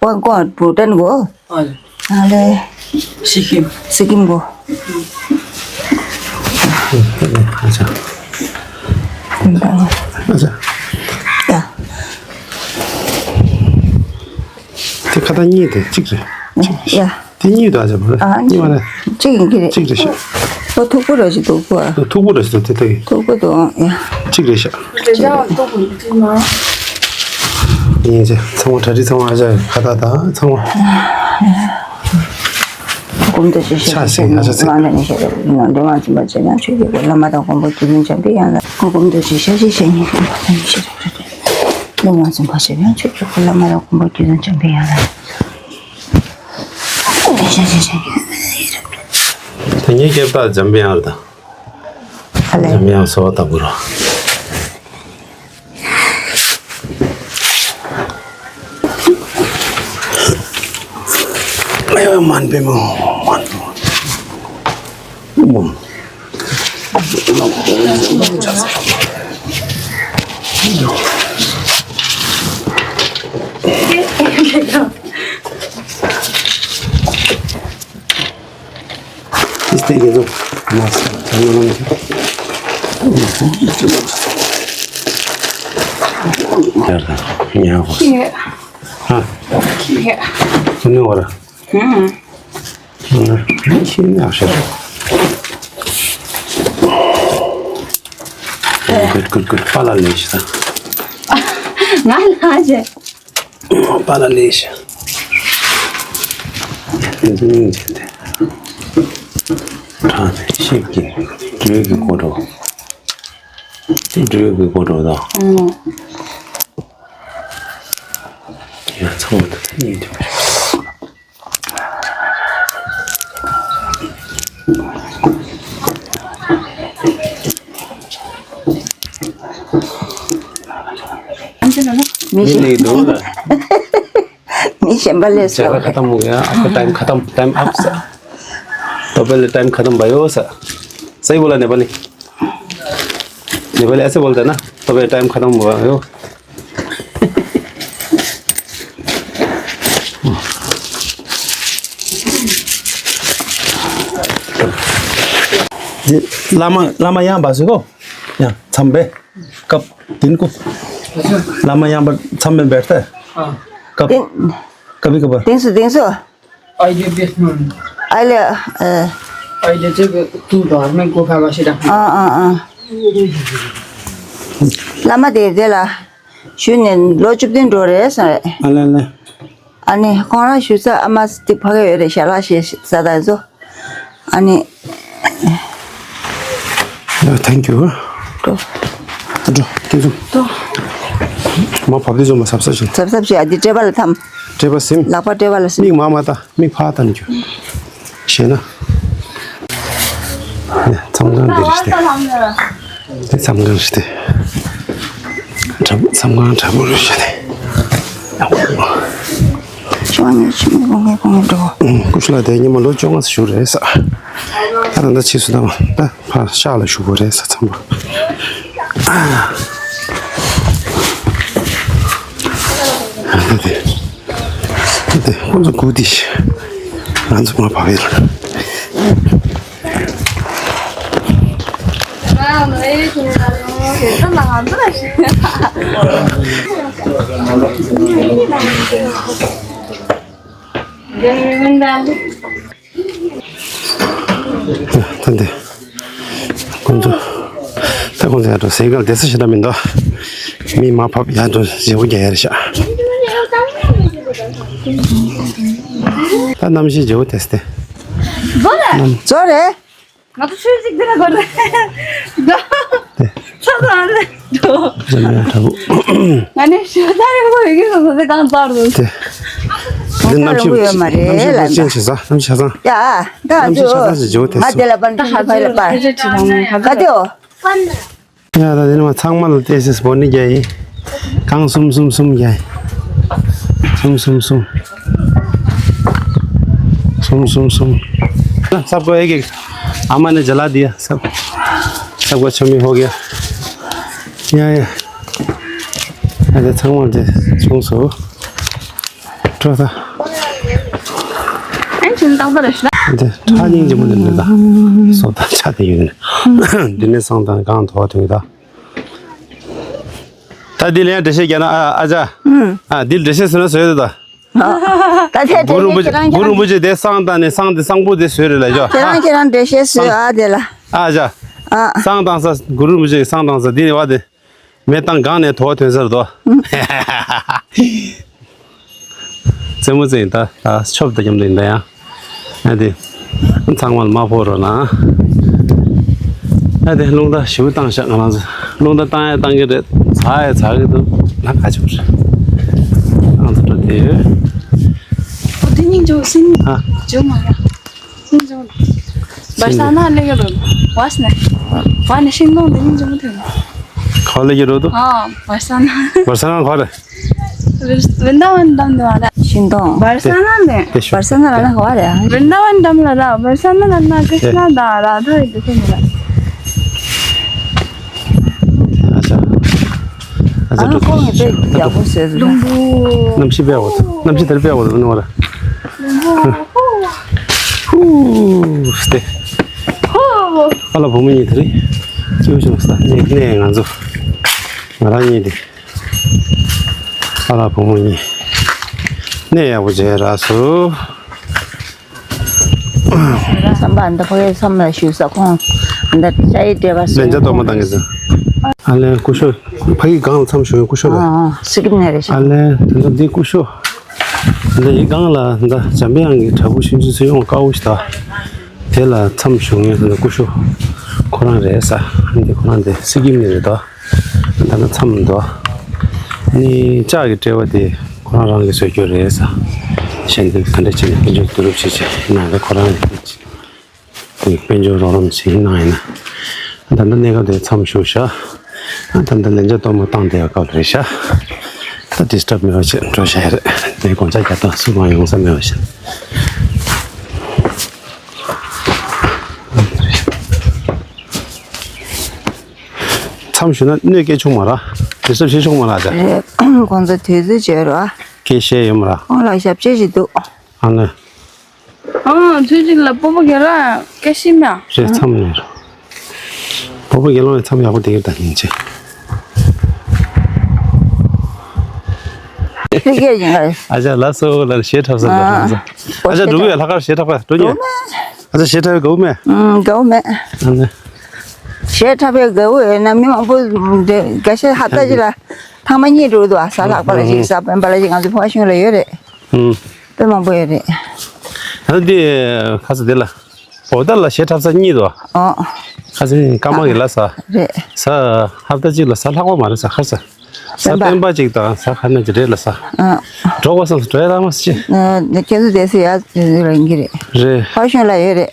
ཀོང་ཀོང་བུ་ཏན་གོ། ཨ་ལེ། སི་ཀིམ། སི་ཀིམ་གོ། ཨ་ཅག་ཨ་ཅག་ཡ། དེ་ཁ་བཏགས་གཉིས་དེ་གཅིག་རེད། ཡ། དེ་གཉིས་དང་ཨ་ཅག་མ་རེད། ཨ་གཉིས་མ་རེད། གཅིག་ཡིན་གྱི་རེད། གཅིག་རེད་ཤག་ཨོ་ཐུག་པོ་ར་ཞིག་འདུག་གོ། ཐུག་པོ་ར་ཞིག་འདུག་དེ་ལྟ་གི། ཐུག་པོ་འདུག་ཨང་ཡ། གཅིག་རེད་ཤག་རེད་ཡ་ཐུག་པོ་འདུག་ཅིག་མ། ཡིན་ཅེ་ཚང་མ་གྲ་སྒྲིག་ཚང་མ་ཨ་ཅག་ཁ་བཏགས་དང་ཚང་མ། སྒོམ་དུ་ཅི་ཤེས་ཆ་ཤེས་ང་ཆ་ཚེ། ང་ནི་ཤེས་རབ་ཡིན་ནོ་འདྲེ་མ་ཚིམ་པ་ཅན་ཡང་ཆོས་ཀྱི་སྐུ་བླ་མ་དང་མགོན་པོ་རྗེ་བཙུན་འཇམ་པའི་དབྱངས་ལ། སྒོམ་དུ་ཅི་ཤེས་ཤེས་ཤེས་ཉིད་ཀུན་ལ་ནི་ཤེས་རབ་རེད། འདྲེ་མ་ཚིམ་པ་ཅན་ཡང་ཆོས་ཀྱི་སྐུ་བླ་མ་དང་མགོན་པོ་རྗེ་བཙུན་འཇམ་པའི་དབྱངས་ལ། དེ་ངའི་སྐྱེ་བདག་འཇམ་པའི་དབྱངས་རེད་ད། ཨ་ལེ། འཇམ་དབྱངས་གསོལ་བ་བཏབ་དགོས་རོ། ཨ་ཡོ་མན་པེ་མོ་མན་པེ་མོ། Este que no más. ཉལ་ཁོ། ཧ། ཁྱི་ནི་བར། ཁྱི་ནི་ཨ་ཤེ། ཀུད་ཀུད་ཀུད་པ་ལ་ལས་ཤི་ད། ང་ལ་ཇེ། པ་ལ་ལས་ཤི། དེ་ཚོ་སྙིང་རྗེ་སྟེ། དྲང་ནས་ཤིག་གི་སྦྲུལ་གྱི་སྒོ་འགྲོ། དེ་སྦྲུལ་གྱི་སྒོ་འགྲོ་དང་། ཡ་ཚང་མ་དེ་སྙིང་རྗེ་པོ་རེད། མི་ཞིག་མི་གཞན་པ་ལས་སོ། ཁ་ཏམ་ཡ། आपका टाइम खत्म, टाइम अप। तो पहले टाइम खत्म भयो। सही बोला नेपाली। नेपाली ऐसे बोलते हैं ना। तो पहले टाइम खत्म भयो। བླ་མ་བླ་མ་ཡང་བ་སུ་གོ། ཡང་མཚམས་པས། སྐབས་དིན་ཀུ། བླ་མ་ཡང་བ་མཚམས་པས་བེར་ཏེ། སྐབས། སྐབས་སྐབས། དིན་སུ་དིན་སུ། Aile bir nun. Aile, e, Aile de tu da men ko pha ga shi da. ཨ་ཨ་ཨ། བླ་མ་དེ་དེ་ལ་ཞུ་ནས་ལོ་བཅུ་བདུན་འགྲོ་རེད་ས་རེད། ཨ་ལེ་ལེ། ཨ་ནི་ཁོང་རང་ཞུ་ས་ཨ་མ་དེ་ཕ་གི་ཡོད་རེད་ཞལ་ལག་ཞེས་ས་ད་ཚོ། ཨ་ནི། ཡ་ཐེང་ཀྱུ། འགྲོ། འགྲོ་ཁྱེད་ཚོ། མ་བབ་དེ་ཚོ་མ་སབ་སབ་བྱེད། སབ་སབ་བྱེད། ཨ་འདི་སྤྲད་པ་ལ་ཐམ། སྤྲད་པ་སིམ། ལག་པ་སྤྲད་པ་ལ་སིམ། མིག་མ་མ་ལྟ། མིག་ཕ་ལྟ་ནི་ཁྱོད། ཞེ་ན། མཚམས་ཁང་འདི་རེད་ཤག་སྟེ། འདི་མཚམས་ཁང་རེད་ཤག་སྟེ། དྲ་མཚམས་ཁང་དྲ་འབུ་རེད་ཤག་སྟེ། ཅོ་ནི་ཆུ་མི་གོང་ངེ་གོང་ངེ་འགྲོ། ཀུ་ཤུ་ལ་དེ་ཉི་མ་ལོ་བཅོ་ལྔ་ཙམ་བཞུགས་རེད་ས། ད་ད་ད་ཕྱིས་སུ་ད་ད་ཕར་ཤག་ལ་བཞུགས་པ་རེད་ས་ཚང་མ། ད་དེ། ད་དེ་ཁོང་ཚོ་སྒུག་དེ་ཤི། ང་ཚོ་མ་བབས་ཡོད། ད་འདི། ཁོང་ཚོ། ད་ཁོང་ཚོ་ཡར་འགྲོ་ཟེར་ག་ལ་བསྡད་ས་ཞེ་དྲག་མི་འདུག་མི་མར་བབས་ཡར་འགྲོ་བརྗེ་པོ་རྒྱག་ཡ་རེད་ཤག་ད་གནམ་གཤིས་བརྗེ་པོ་དེ་སྟེ། ཛོ་རེད། ང་ཚོ་ཆོས་གཅིག་འདི་ལ་གོ་རེད། ད་ཚ་ཚ་རེད། འཇམ་དབྱངས་དྲ་འབུ། ང་ནི་ཞོ་ཚ་ཡོད་གོ་ཡོད་གི་སོ་སོ་དེ་གང་ཚར་རེད། དེ། འདི་གནམ་གཤིས་ཡོད་མ་རེད་གནམ་གཤིས་ལ་ཅན་ཆེ་ས་གནམ་གཤིས་ཆ་ཚང་། ཡ་ད་གནམ་གཤིས་ཆ་ཚང་ཞིག་བརྗེ་པོ་དེ་ང་སོང་། དེ་ལ་པར་འདི་ཕ་ལ་པར་ག་དེའོ། ཡ་ད་དེ་ནི་མ་ཚང་མ་ལ་ཏེ་སི་སྦོ་ནི་རྒྱ་ཡི། གང་གསུམ་གསུམ་གསུམ་རྒྱ་ཡི། གསུམ་གསུམ་གསུམ། གསུམ་གསུམ་གསུམ། ན་སབ་གོ་ཨེ་གི། ཨ་མ་ནི་ཇ་ལ་དི་ཡ་སབ། སབ་གོ་ཆོ་མི་ཧོ་གི་ཡ། ཡ་ཡ། ཨ་དེ་ཚང་མ་དེ་བྱུང་སོ། ཁྲོ་ད། ཨན་ཆུན་ཏག་ཏག་རེད་ཤག་འདི་ཁྲ་སྙིང་རྗེ་མོ་འདི་འདྲ་ད། སོ་ད་ཆ་དེ་ཡོད་ནི། འདི་ནས་སང་ད་གང་ཐོག་ཐོན་ད། ད་འདི་ལ་ཡང་འགྲེལ་བཤད་རྒྱག་ན་ཨ་ཨ་ཅག་ཨ་འདི་འགྲེལ་བཤད་ཟེར་ན་བཟོས་ད་ད། ད་ཐད་གུ་རུ་རིན་པོ་ཆེ་ཁྱེད་རང་གུ་རུ་རིན་པོ་ཆེ་དེ་སང་ད་ནས་སང་དེ་སང་པོ་དེ་བཟོས་རེད་ལ་ཡོ། ཁྱེད་རང་ཁྱེད་རང་འགྲེལ་བཤད་བཟོས་ཨ་དེ་ལ། ཨ་ཅག་ཨ་སང་བཏང་ས་གུ་རུ་རིན་པོ་ཆེ་སང་བཏང་ས་འདི་ནས་བ་དེ། མེ་བཏང་སྒང་ནས་དོ་བ་ཐོན་སར་དོ། རྩེད་མོ་རྩེ་ཡིན་ད་ད་ཆོབ་ད་རྒྱམ་ད་ཡིན་ད་ཡང་། ཨ་དེ། ཚང་མ་ལ་མ་ཕོག་རོགས་གནང་། ཨ་དེ་རླུང་རྟ་ཞིབ་བཏང་ཤག་ང་རང་ཚོ་རླུང་རྟ་བཏང་ཡ་བཏང་གི་རེད། ཚ་ཡ་ཚ་གི་འདུག་ང་ཁ་ཆུབ་རེད། ང་ཚོ་འགྲོ་དེ་ཡོད། ཨོ་དེ་སྙིང་རྗེ་སེམས་ཨ། འཇོག་མ་ཡ། སེམས་འཇོག་བར་ས་ན་ལེགས་རོ། བས་ནས། བས་ནས་ཤིང་སྡོང་དེ་སྙིང་རྗེ་མོ་ཐོན། ག་ལེགས་རོ་དུ། ཨ་བར་ས་ན། བར་ས་ན་ག་རེད། ཝིན་ད་ཝན་འགྲམ་དུ་བ་ར། ཤིང་སྡོང་། བར་ས་ན་ནས། དེ་ཤོད། བར་ས་ན་ལ་ན་ག་བ་རེད། ཝིན་ད་ཝན་འགྲམ་ལ་ར་བར་ས་ན་ལ་ན་ཀྲི་ཤ་ན་ད་ར་ཐ་ཡི་དུ་ཁྱོད་ནི་ར། ཨ་ཅག་ཨ་ཅག་འགྲོ་ཨ་ཁོང་གི་དཔེ་ཡག་པོ་བཟོས་འདུག་ལུང་པོ། གནམ་གཤིས་དཔེ་ཡག་པོ་འདུག་གནམ་གཤིས་དེར་དཔེ་ཡག་པོ་འདུག་ནི་བ་ར། ལུང་པོ། ཧུ་སྟེ། ཧོ། ཨ་ལ་བུ་མོ་གཉིས་དེ་རིང་སྐྱིད་པོ་བྱུང་ས་གནས་གནས་ང་ཚོ་ང་རང་གཉིས་དེ། ཨ་ལ་བུ་མོ་གཉིས། གནས་ཡག་པོ་མཇལ་རག་སོ། བསམ་པ་འདི་ཕ་གིའི་བསམ་ལ་ཞུ་ས་ཁོང་འདི་ཅ་ཡི་སྤྲད་པ་ལན་ཆ་གཏོང་མ་བཏང་གི་ཟེར། ཨ་ལན་སྐུ་ཞབས་ཕ་གི་སྒང་ལ་མཚམས་ཞུ་ཡོང་སྐུ་ཞབས་ལ། ཨ་ཨ་སི་ཀིམ་ནས་རེད་ཤག་ཨ་ལན་དེ་ཚོ་འདི་སྐུ་ཞབས། འདི་ཡི་སྒང་ལ་འདི་འཇམ་པའི་དབྱངས་ཀྱི་བྲག་ཕུག་ཆུང་ཆུང་ཚོ་ཡོང་དཀའ་བོ་ཞིག་ད། དེ་ལ་མཚམས་ཞུ་མཁན་འདི་སྐུ་ཞབས་ཁོ་རང་རེད་ས། འདི་ཁོ་རང་འདི་སི་ཀིམ་ནས་རེད་ད། ད་ནི་མཚམས་འདུག་ནི་ལྕགས་ཀྱི་དཔྲལ་བ་དེ་ཁོ་རང་རང་གིས་བཟོས་རྒྱུ་རེད་ས། གཞན་དེ་ག་འདྲ་བྱས་ནས་དཔལ་འབྱོར་བསྡུ་རུབ་བྱེད་བྱེད་ཡིན་ན་རེད་ཁོ་རང་གིས་དཔལ་འབྱོར་རོགས་རམ་བྱེད་གནང་ཡིན་ན། ད་ལྟ་གནས་སྐབས་དེ་མཚམས་ཞུགས་ཤག་ད་ལྟ་ལན་ཆ་གཏོང་མ་བཏང་བསྡད་པའི་སྐབས་རེད་ཤག་ད་ཌི་སི་ཊབ་མེད་པ་བྱས་འགྲོ་བཞག་ཡ་རེད། དེ་དགོང་ཆ་རྒྱབ་སྟངས་སུ་མ་ཡོང་ས་མེད་པ་བྱས། མཚམས་ཞུགས་ན་གནོད་སྐྱེལ་ཆོག་མ་ར། དེ་ཚོ་བྱེད་ཆོག་མ་ར་ད། རེད། ཁོང་ཚོ་དུས་ཚོད་བརྗེད་རོགས། སྐད་བཤད་ཡོད་མ་ར། ཁོང་ལ་ཞབས་ཕྱི་ཞིག་འདུག་ཨ་ནི། ཨང་དུས་གཅིག་ལ་སྤོ་བོ་རྒན་ལགས་སྐད་ཤེས་མ། རེད་མཚམས་ནས་ར། སྤོ་བོ་རྒན་ལགས་མཚམས་ཡག་པོ་དེ་ག་ད་ཡིན་ཅེ། ཕ་གིར་ཡིན་ལ། ཨ་ཅག་ལགས་སོ་ལ་ཞེ་འཁྲབ་ས་ལ་ཨ། ཨ་ཅག་འགྲོ་གི་ཡ་ལྷག་དཀར་ཞེ་འཁྲབ་པ་འགྲོ་ཉེ། ཨ་ཅག་ཞེ་འཁྲབ་དགའ་བོ་མེད། ཨང་དགའ་བོ་མེད། ཨ་ནི། ཞེ་འཁྲབ་པའི་དགའ་བོ་ཡོད་ན་མི་མང་པོ་འདི་འགའ་ཤས་ཧབ་ཏ་ཅིག་ལ་ཐེངས་མ་གཉིས་འགྲོ་གི་འདུག་ཨ་ས་ལྷག་པ་ལ་ཞིག་ས་དཔོན་པ་ལ་ཞིག་ང་ཚོ་ཕ་གཞུང་ལ་ཡོད་རེད། ཨང་། དཔེ་མང་པོ་ཡོད་རེད། ད་འདི་ཁ་ས་འདི་ལ་འོ་ད་ལ་ཞེ་འཁྲབ་ས་གཉིས་འདུག་ཨོ། ཁ་ས་ཀརྨ་གི་ལ་ས། རེད། ས་ཧབ་ཏ་གཅིག་ལ་ས་ལྷག་པ་མ་རེད་ས་ཁ་ས། ས་སྤེན་པ་གཅིག་དང་ས་ཁ་ན་ཅི་རེད་ལ་ས། ཨ། འགྲོ་བ་སང་སུ་འགྲོ་ཡ་རག་མ་སི་ཅི། ཁྱེད་ཚོ་དེ་སུ་ཡ་རང་གི་རེད། རེད། ཕ་གཞུང་ལ་ཡོད་རེད།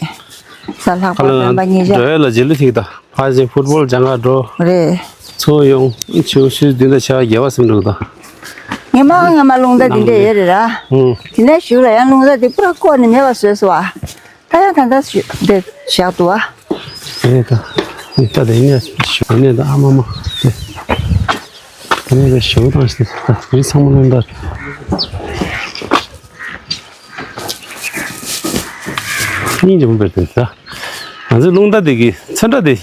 ས་ལྷག་པ་སྤེན་པ་གཉིས་ཆ། འགྲོ་ཡ་ལ་རྗེས་ལུས་ཐིག་དང་ཕ་ཅིག་ཕུཊ་བོལ་སྦྱང་ག་འགྲོ། རེད། ཚོ་ཡོང་ཆུ་ཤུ་བདུན་དང་ཆ་བརྒྱད་པ་སེམས་འགྲུག་དང་། ངེ་མ་ངེ་མ་རླུང་རྟ་འདི་འདྲས་ཡོད་རེད་ར། ཨུང་། དེ་ནས་གཞུག་ལ་ཡང་རླུང་རྟ་འདི་པུ་ར་བཀོག་ནས་མེད་པ་བཟོས་སོ་ཨ། ད་ཡང་ད་ལྟ་ཞུ་དེ་བཞག་འདུག་ཨ། ཨེ་ད། ཨེ་ད་དེ་ནས་ཞུ་ནས་ད་ཨ་མ་མ་དེ། དེ་ནས་ད་ཞུ་དང་ཞུ་ད་དེ་ཚང་མ་ལོན་ད། སྙིང་རྗེ་མོ་བེར་དེ་ད། ང་ཚོའི་རླུང་རྟ་དེ་གི་ཚོན་ཁྲ་དེ།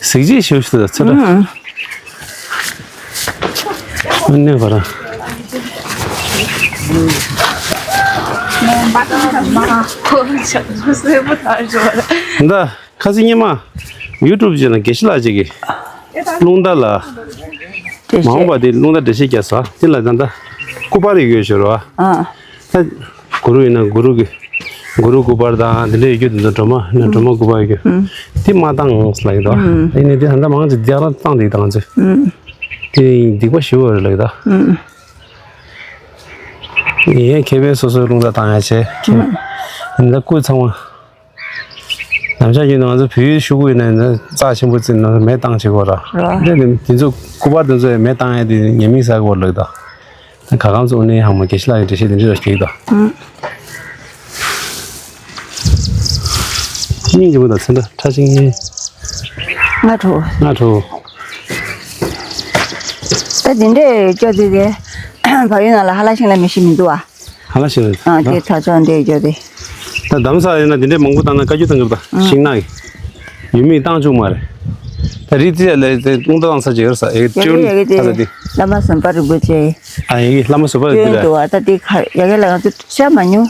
གཟིགས་རྗེས་ཞུ་ཞུ་ད་ཚོན་ཁྲ། ཨུང་། ཨ་ནེ་བ་ར། ད། ཁ་སང་ཉི་མ་ཡུ་ཊུབ་ཅིག་ལ་དགེ་བཤེས་ལགས་ཅིག་གིས་རླུང་རྟ་ལ། དེ་མ་འོངས་པ་དེ་རླུང་རྟ་འགྲེལ་བཤད་རྒྱག་ས་དེ་ལ་ད་ལྟ་སྐུ་པར་ཡོད་ཞུ་རོ། ཨ། ད་གུ་རུ་ཡིན་ན་གུ་རུ་གི་གུ་རུ་སྐུ་པར་དང་དེ་འདྲ་ཡོད་རྒྱུ་དེ་ཚོ་སྒྲོལ་མ་ཡིན་ན་སྒྲོལ་མ་སྐུ་པར་ཡོད་རྒྱུ་དེ་མ་བཏང་ལབ་ཀྱི་འདུག་ཨ་ནི་དེ་ད་ལྟ་མང་ཆེ་རྒྱག་ར་བཏང་དེ་བཏང་ཚེ་དེ་སྡིག་པ་ཞེ་པོ་རེད་ལབ་ཀྱི་འདུག་ཡིན་ཡང་ཁེ་ཕན་སོ་སོའི་རླུང་རྟ་བཏང་ཡ་བྱས་ཡིན་ད་སྐུ་ཚང་མ། ནམ་ཞག་རྒྱུན་དུ་ང་ཚོ་བོད་ཡུལ་ཤོག་གུ་ཡིན་ན་རྩ་ཆེན་པོ་བརྩིས་ནས་མེ་བཏང་བྱེད་དགོས་ར། ར། འདི་ནི་དེ་ཚོ་སྐུ་པར་དེ་ཚོ་ཡང་མེ་བཏང་ཡ་དེ་ཉེས་དམིགས་བསགས་དགོས་ལབ་ད། ད་ག་གང་ཚོ་ནས་ཧང་མ་དགེ་བཤེས་ལགས་ཀྱི་འགྲེལ་བཤད་དེ་འདྲ་ཞིག་ད། ཨང་། སྙིང་རྗེ་མོ་དང་ཚེ་འདྲ་ཁྲ་ཆིང་ངེ། ང་ཁྲོ། ང་ཁྲོ། ད་དེ་འདྲས་སྐྱོ་དུས་དེ་བལ་ཡུལ་ནང་ལ་ཧ་ལ་ཤིང་ལ་མི་ཤི་མི་འདུག་ཨ། ཧ་ལ་ཞིག་རེད། ཨ་དེ་ད་ཆ་འདྲེ་རྒྱོ་དེ། ད་དམ་ས་ཡིན་ན་དེ་འདྲའི་མང་པོ་བཏང་ན་བཀའ་རྒྱུ་བཏང་གི་རེད་ད། ཤིང་ནག་གི་ཡུལ་མིས་བཏང་བཅུག་མ་རེད། ད་རི་དེ་ལས་དེ་རླུང་རྟ་བཏང་ས་ཅིག་ཡོད་ས་ཨེ་ཡ་གི་ཡ་གི་དེ་ཁ་ས་དེ། བླ་མ་བཟང་པོ་རིན་པོ་ཆེ། ཨ་ཡ་གི་བླ་མ་བཟང་པོ་རིན་པོ་ཆེ་རེད། འདུག་ཨ་ད་དེ་ཁ་ཡ་གི་ལ་ང་ཚོ་ཤ་མ་ཉུང་།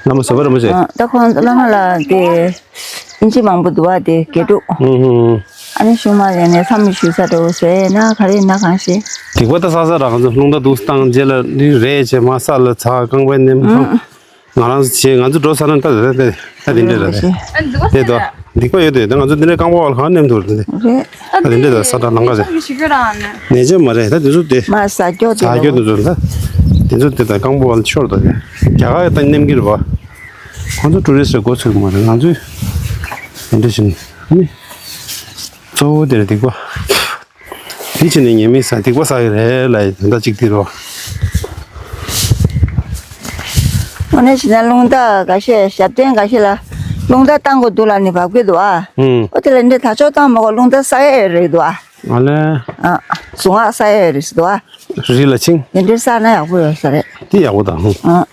བླ་མ་བཟོད་པ་རིན་པོ་ཆེ། ཨ་ད་ཁོང་བླ་མ་ལགས་དེ་ཨིན་ཇི་མང་པོ་འདུག་བ་དེ་དགེ་ཕྲུག་ཨུ་ཧུ། ཨ་ནི་གཞུང་མ་རེད་ནས་བསམ་བློ་ཞུ་ས་འདྲ་བོ་ཟེར་ན་ག་རེ་ན་གང་ཤེས། སྡིག་པ་ད་བསགས་ས་ར་ག་ཚོད་རླུང་རྟ་འདུག་བཏང་རྗེས་ལ་ནི་རེད་བྱས་མ་ས་ལ་ཚ་རྐང་པའི་ནེམ་ཨུ། ང་རང་བྱས་ང་ཚོ་འགྲོ་ས་ན་ད་ད་ད་ད་དེ་འདྲས་ར་རེད། དེ་དོ་སྡིག་པ་ཡོད་དེ་ད་ང་ཚོ་འདི་འདྲས་རྐང་པ་བ་ལ་གང་ནེམ་འདུག་རེད། ད་དེ་འདྲས་ད་ས་ད་ལང་ག་རེད། ནས་ཅན་མ་རེད་ད་དེ་ཚོ་དེ། མ་ས་སྐྱོ་དེ་ས་སྐྱོ་དེ་ཚོ་ད་དེ་ཚོ་དེ་ད་རྐང་པ་བ་ལ་ཤོར་ད་དེ་རྒྱ་གར་ད་ནེམ་གི་རེད་བ། ཁོང་ཚོ་ཊུ་རི་སི་ཊི་འགོ་ཚུགས་མ་རེད། ང་ཚོས་དེ་འདྲ་བཞིན་ནི་གཙོ་བོ་དེ་རེད་སྡིག་པ། དེ་ཕྱིན་ནས་ཉེས་དམིགས་བསགས་སྡིག་པ་བསགས་ཀྱི་རེད་ལ་ཡི་དོན་དག་གཅིག་དེ་རོ། དངོས་གནས་བྱས་ན་རླུང་རྟ་འགའ་ཤས་ཞབས་བརྟན་འགའ་ཤས་ལ་རླུང་རྟ་བཏང་དགོས་འདུག་ལ་ནི་བབ་ཀྱི་འདུག་ཨ། ཨུམ། ཨོ་དེ་ལ་འདི་ད་ཆོག་བཏང་མ་དགོས་རླུང་རྟ་ས་ཡ་རེད་འདུག་ཨ། ཨ་ལས། ཨ་གཟུངས་སྔགས་ས་ཡ་རེད་འདུག་ཨ། རི་ལ་ཆིང་། དེ་འདྲའི་ས་ན་ཡག་པོ་ཡོད་ས་རེད། དེ་ཡག་པོ་དང་ཧུ། ཨ།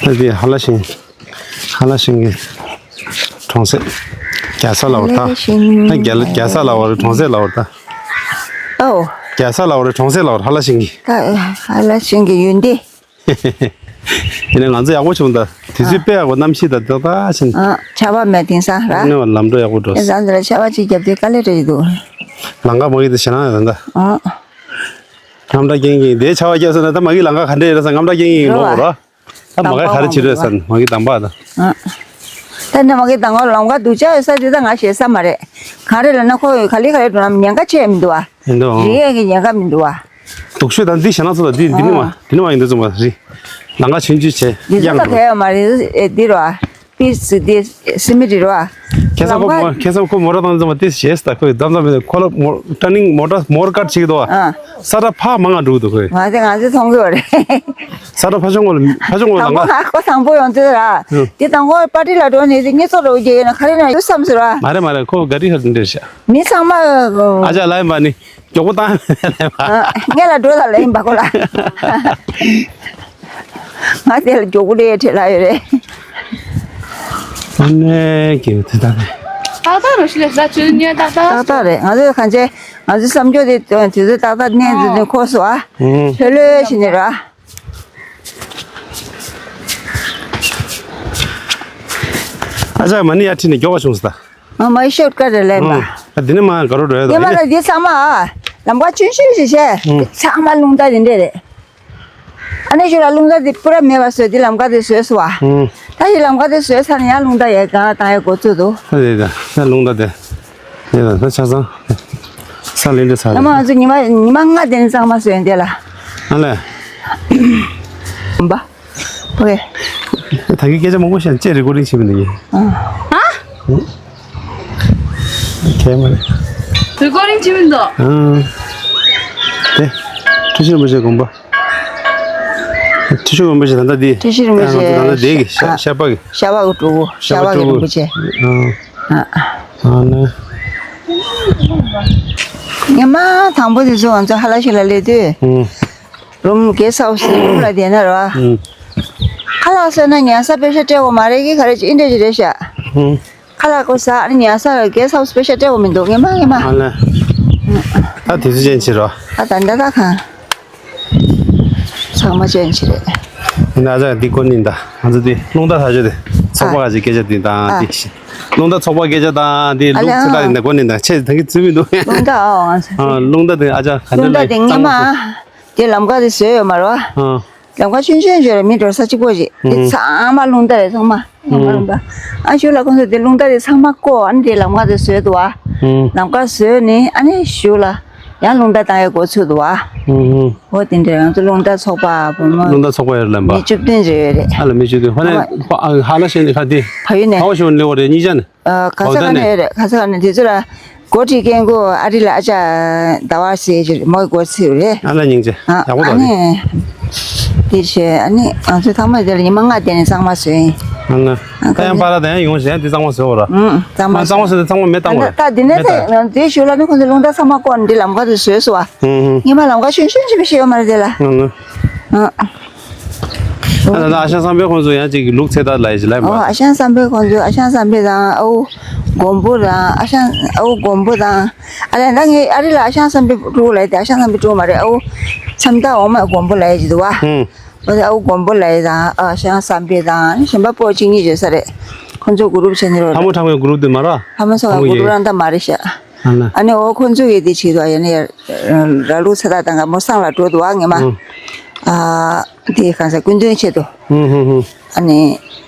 ད་དེ་ཧ་ལ་ཤིང་། ཧ་ལ་ཤིང་གི་གྲོང་གསེབ། རྒྱ་ས་ལ་བར་ད། ཧ་ལ་ཤིང་། ད་རྒྱ་ལ་རྒྱ་ས་ལ་བར་གྲོང་གསེབ་ལ་བར་ད། ཨོ། རྒྱ་ས་ལ་བར་གྲོང་གསེབ་ལ་བར་ཧ་ལ་ཤིང་གི། ད་ཧ་ལ་ཤིང་གི་ཡོན་ཏན། ཡིན་ནའི་ང་ཚོ་ཡག་པོ་བྱུང་ད། དུས་ཚོད་དཔེ་ཡག་པོ་གནམ་གཤིས་དང་ཏག་ཏག་ཕྱིན། ཨ་ཆར་པ་མེད་དེང་སང་ར། ཨ་ནི་བ་ལམ་འགྲོ་ཡག་པོ་འགྲོ། དེང་སང་འདི་ལ་ཆར་པ་ཅིག་བརྒྱབ་དུས་དཀའ་ལས་འཕྲད་ཀྱི་འདུག་ལམ་ཁ་མ་གི་དེ་ཞེད་སྣང་ཡོད་ད། ཨ། རྔམ་སྐྲག་རྐྱེན་གྱིས་དེ་ཆར་པ་བརྒྱབ་སོང་ན་ད་མ་གི་ལམ་ཁ་ག་འདྲས་ཡོད་ས་རྔམ་སྐྲག་རྐྱེན་གྱིས་ལོག་ར། ད་མ་གི་ག་རེ་བྱེད་རོགས་ས་མ་གི་དམ་པ་ད། ཨ། ད་ནི་མ་གི་དང་པོ་ལམ་ཁ་སྡུག་ཅག་ཡོད་ས་དེ་ད་ང་ཞེད་ས་མ་རེད། ག་རེ་ལབ་ན་ཁོ་ག་ལེ་ག་ལེ་འགྲོ་ན་ཉེན་ཁ་ཆེ་མི་འདུག་བ། ཡིན་འདུག་རི་ཡས་ཀྱི་ཉེན་ཁ་མི་འདུག་བ། སྡུག་ཤོས་དང་འདི་ཞེད་སྣང་ཚོ་ལ་འདི་འདི་ནི་མ་འདི་ནི་མ་ཡིན་འདུག་ཚོ་མ་རི། ལམ་ཁ་ཆུང་ཆུང་བྱས་འདི་ཚོ་གཡང་ད་འགྲོ། ག་ཡ་མ་རེད་ཨེ་འདི་རོ། པི་སི་འདི་སི་མི་རི་རོ། ཁེ་ས་ཁོ་མོ་ཁེ་ས་ཁོ་མོ་ར་ཏང་ཙམ་པ་ཏི་ཞེས་ད་ཁོས་ཏང་ཙམ་པ་ཁོ་ལ་མོ་ཊ་ནིང་མོ་ཊ་མོ་ཊ་ཀར་ཅིག་དོ། ཨ། ས་ད་ཕ་མ་ང་འགྲོ་འདུག་ཁོས། ང་ཚོ་ང་ཚོ་མཐོང་གི་བ་རེད། ས་ད་ཕ་ཆུང་ངོ་ལ་ཕ་ཆུང་ངོ་ལ་དང་པོ་ང་ཁོ་དང་པོ་ཡོང་དུས་ར། ཨ། དེ་དང་པོ་པར་ཊི་ལ་འགྲོ་ནས་དེ་ངེད་ཚོ་རོ་རྒྱལ་ཡོད་ན་ག་རེ་ན་ཡོད་བསམ་ཟེར་བ། མ་རེད་མ་རེད་ཁོ་ག་རི་ཧ་འདྲེར་ཤག་མི་ཚང་མ། ཨ་ཅག་ལ་ཡིན་པ་ནི། མགྱོགས་པོ་བཏང་ཡོད་ལས་པ། ངས་ལ་འགྲོ་ད་ལ་ཡིན་པ་ཁོ་ལ། ང་དེ་ལ་མགྱོགས་པོ་ལས་ཁྲེལ་ལ་ཡོད་རེད། ཨ་ནེ་ཀྱི་དེ་ད་རེད། ཏག་ཏག་རུ་ཤི་ལ་ས་ཆུ་ཉེ་ཏག་ཏག་ཏག་ཏག་རེད། ང་ཚོས་གང་བྱས་ང་ཚོའི་བསམ་སྦྱོར་དེ་དུས་ཚོད་ཏག་ཏག་གནས་འཛིན་ནས་འཁོར་སོང་ཨ། ལྷོད་ལྷོད་བྱས་ནས་ར། ཨ་ཅག་མ་ཎི་ཡར་ཁྲིད་ནས་མགྱོགས་པ་བྱུང་སོང་ད། ང་མ་ཤོར་ཀ་རེ་ལེན་པ། ཨ་འདི་ནི་མ་ག་རོ་འགྲོ་ཡ་ཉི་མ་ད་ལ་འདི་ཚང་མ་ཨ། ལམ་ཁ་ཆུང་ཆུང་ཞིག་བྱས། ཨུ། འདི་ཚང་མ་རླུང་རྟ་འདི་འདྲས་རེད། ཨ་ནི་ཞུ་ལ་རླུང་རྟ་འདི་པུ་ར་མེད་པ་བཟོས་འདི་ལམ་ཁ་འདི་བཟོས་སོ་ཨ། ཨུ། ད་ཡི་ལམ་ཁ་འདི་བཟོས་ཚར་ནས་ཡང་རླུང་རྟ་ཡས་གང་ལ་བཏང་ཡས་འགོ་ཚུགས་འདུག་ཨ་རེད་ད་ད་རླུང་རྟ་དེ། རེད་ད་ད་ཆ་ཚང་། ས་ལེན་འདྲ་ཚར་ཡ་མ་རེད། ང་ཚོ་ཉི་མ་ཉི་མ་ལྔ་དེ་ནི་གཙང་མ་བཟོས་འདི་ལ། ཨ་ལས། བུམ་པ། ཨོ་ཁེ། ད་གིན་སྐད་ཆ་མང་པོ་བཤད་ཅེས་རི་ཀོར་ཌིང་བྱེད་མི་འདུག་ཡིན། ཨ། ཨ། ཁྱད་མ་རེད། རི་ཀོར་ཌིང་བྱེད་མི་འདུག་ཨ། དེ། ཁྲི་ཤོད་རིན་པོ་ཆེ་དགོན་པ། ཁྲི་ཤོད་རིན་པོ་ཆེ་ད་ལྟ་འདི། ཁྲི་ཤོད་རིན་པོ་ཆེ། ཨ་ང་ཚོ་ད་ལྟ་འདི་གི་ཤ་ཨ། ཤ་པ་གི་ཤ་པ་གི་སྤྲུལ་སྐུ། ཤ་པ་གི་རིན་པོ་ཆེ། ཨ། ཨ། ཨ་ནི། ཉི་མ་དང་པོ་དེ་ཚོ་ང་ཚོ་ཧ་ལ་ཤི་ལ་སླེབས་དུས། ཨུ། རུམ་གེ་སི་ཧའུ་སི་རུམ་ལ་བསྡད་ན་རོ། ཨུ། ཁ་ལག་བཟས་ན་ཉལ་ས་པེ་ཤ་སྤྲད་དགོས་མ་རེད་ཀི་ག་རེ་ཅིག་ཨིན་འདྲ་ཅིག་རེད་ཤག་ཨུ། ཁ་ལག་ཁོ་ཟ་ཨ་ནི་ཉལ་ས་ལ་གེ་སི་ཧའུ་སི་པེ་ཤ་སྤྲད་དགོས་མི་འདུག་ངེས་མ་ངེས་མ། ཨ་ལས། ད་དུས་ཚོད་ཅན་ཕྱིར་རོ། ཨ་ད་འདྲ་ད་གང་། ཚང་མ་ཅན་ཕྱིར་རེད། ཡིན་ན་ཨ་ཅག་འདི་ཀོ་ནི་ད་ང་ཚོ་འདི་རླུང་རྟ་ཐག་ཆོད་དེ་ཚོགས་པ་ཨ། ག་ཅིག་སྐད་ཆ་འདི་དང་ཨ། འདི་རླུང་རྟ་ཚོགས་པ་སྐད་ཆ་དང་འདི་ཨ་ལས་རླུང་ཚེ་ཨ། ཐག་ཡིན་ན་ཀོ་ནི་ད་ཆེ་ད་གི་ཚུལ་མི་འདུག་རླུང་རྟ་ཨ་ཨ། ཨ་རླུང་རྟ་དེ་ཨ་ཅག་ག་འདྲ་རླུང་རྟ་ལ་དེ་ངེས་མ། གཙང་མ་དེ་ལམ་ཁ་དེ་བཟོས་ཡོད་མ་རོ། ཨ། ལམ་ཁ་ཆུང་ཆུང་ཅིག་རེད། མི་འགྲོ་ས་གཅིག་པོ་ཅིག་དེ་ཨུམ། ཚང་མ་རླུང་རྟ་རེད་ཚང་མ། ཚང་མ་ཨུམ། རླུང་རྟ། ཨ་གཞུག་ལ་ཁོང་ཚོས་དེ་རླུང་རྟ་དེ་ཚང་མ་བཀོག་ཨ་ནི་དེ་ལམ་ཁ་དེ་བཟོས་འདུག་བ། ཨུམ། ལམ་ཁ་བཟོས་ནས་ཨ་ནི་གཞུག་ལ་ཡང་རླུང་རྟ་བཏང་ཡའི་འགོ་ཚུགས་འདུག་བ། ཨུམ། འོ་དེ་འདྲ་ང་ཚོ་རླུང་རྟ་ཚོགས་པ་བུ་མོ་རླུང་རྟ་ཚོགས་པ་ཡར་ལེན་པ། མི་བཅུ་བདུན་ཙམ་ཡོད་རེད། ཨ་ལ་མི་བཅུ་བདུན་ཧོ་ནས་ཨ་མ། ཧ་ལ་ཤེས་ནས་ཁ་དེ། ཕ་ཡུལ་ནས། ཕ་བ་ཞོན་ལེ་བ་རེད་གཉིས་ཆ་ནས། ཨ། ག་ས་ག་ནས་ཡོད་རེད། ག་ས་ག་ནས་དེ་ཚོ་ལ་འགོ་ཁྲིད་མཁན་ཀོ་ཨ་རི་ལ་ཨ་ཅག་ཟླ་བ་ཟེར་གྱི་རེད། མོའི་འགོ་ཚུགས་རེད། ཨ་ལ་སྙིང་རྗེ། ཨ་ཡག་པོ་ཨ་འདུག་ནི་དེ་བྱས་ཨ་ནི་ང་ཚོ་ཚང་མ་དེ་ལ་ཉི་མ་ལྔ་བསྡད་ནས་གཙང་མ་བཟོས་ཡིན། ཨ་ན། ད་ཡང་པ་ར་ད་ཡང་ཡོང་ཞེས་འདི་གཙང་མ་བཟོས་བ་ར། ཨུ། གཙང་མ། གཙང་མ་བཟོས་ཏེ་གཙང་མ་མེ་བཏང་བ་ར། ད་འདི་ནས་མེ་ད་ད་དེའི་ཞོར་ལ་ནི་ཁོང་ཚོ་རླུང་རྟ་ཚང་མ་བསྐོར་འདི་ལམ་ཁ་དུ་བཟོས་སོ་བ། ཨུ་ཨུ། ཉི་མ་ལམ་ཁ་ཆུང་ཆུང་ཅིག་མི་ཤེས་ཡོད་མ་རེད་དེ་ལ། ཨུ་ཨུ། ཨ། ད་ད་ཨ་ཞང་བསམ་འཕེལ་ཁོང་ཚོ་ཡང་ཅིག་ལུག་ཚེ་ཐར་ལ་ཡི་ཅི་ལ་ཡི་མ། ཨོ་ཨ་ཞང་བསམ་འཕེལ་ཁོང་ཚོ་ཨ་ཞང་བསམ་འཕེལ་དང་ཨ་ཨུ་མགོན་པོ་དང་ཨ་ཞང་ཨ་ཨུ་མགོན་པོ་དང་། ཨ་ལས་ད་ངས་ཨ་རི་ལ་ཨ་ཞང་བསམ་འཕེལ་ཕྲུ་གུ་ལ་ཡི་དེ་ཨ་ཞང་བསམ་འཕེལ་ཕྲུ་གུ་མ་རེད། ཨ་ཨུ་མཚམས་རྟགས་འོག་མ་མགོན་པོ་ལ་ཡི་ཅི་འདུག་བ། ཨུ། འོ་དེ་ཨ་ཁུ་མགོན་པོ་ལགས་དང་ཨ་ཞང་བསམ་འཕེལ་དང་གཞན་པ་པོ་གཅིག་གཉིས་བརྗོད་ས་རེད། ཁོང་ཚོ་གུ་རུབ་བྱས་ནས་རོགས། ལྷ་མོ་ཁྲ་མོའི་གུ་རུབ་དེ་མ་ར། ལྷ་མོ་ཚོ་ལྷ་མོ་གུ་རུབ་ཡི་རང་ད་མ་རེད་ཤག་ཨ་ན། ཨ་ནི་འོ་ཁོང་ཚོ་གི་དེ་བྱེད་དོ་ཡ་ནི་ཡ། ར་ལུག་ཚ་ཐག་དང་ག་མོ་སང་ལ་འགྲོ་འདུག་བ་ངེ་མ། ཨུ། ཨ་དེ་གང་ཟེར་སྐུ་མདུན་ཆེད་དུ། ཨུ་ཧུ་ཧུ། ཨ་ནི།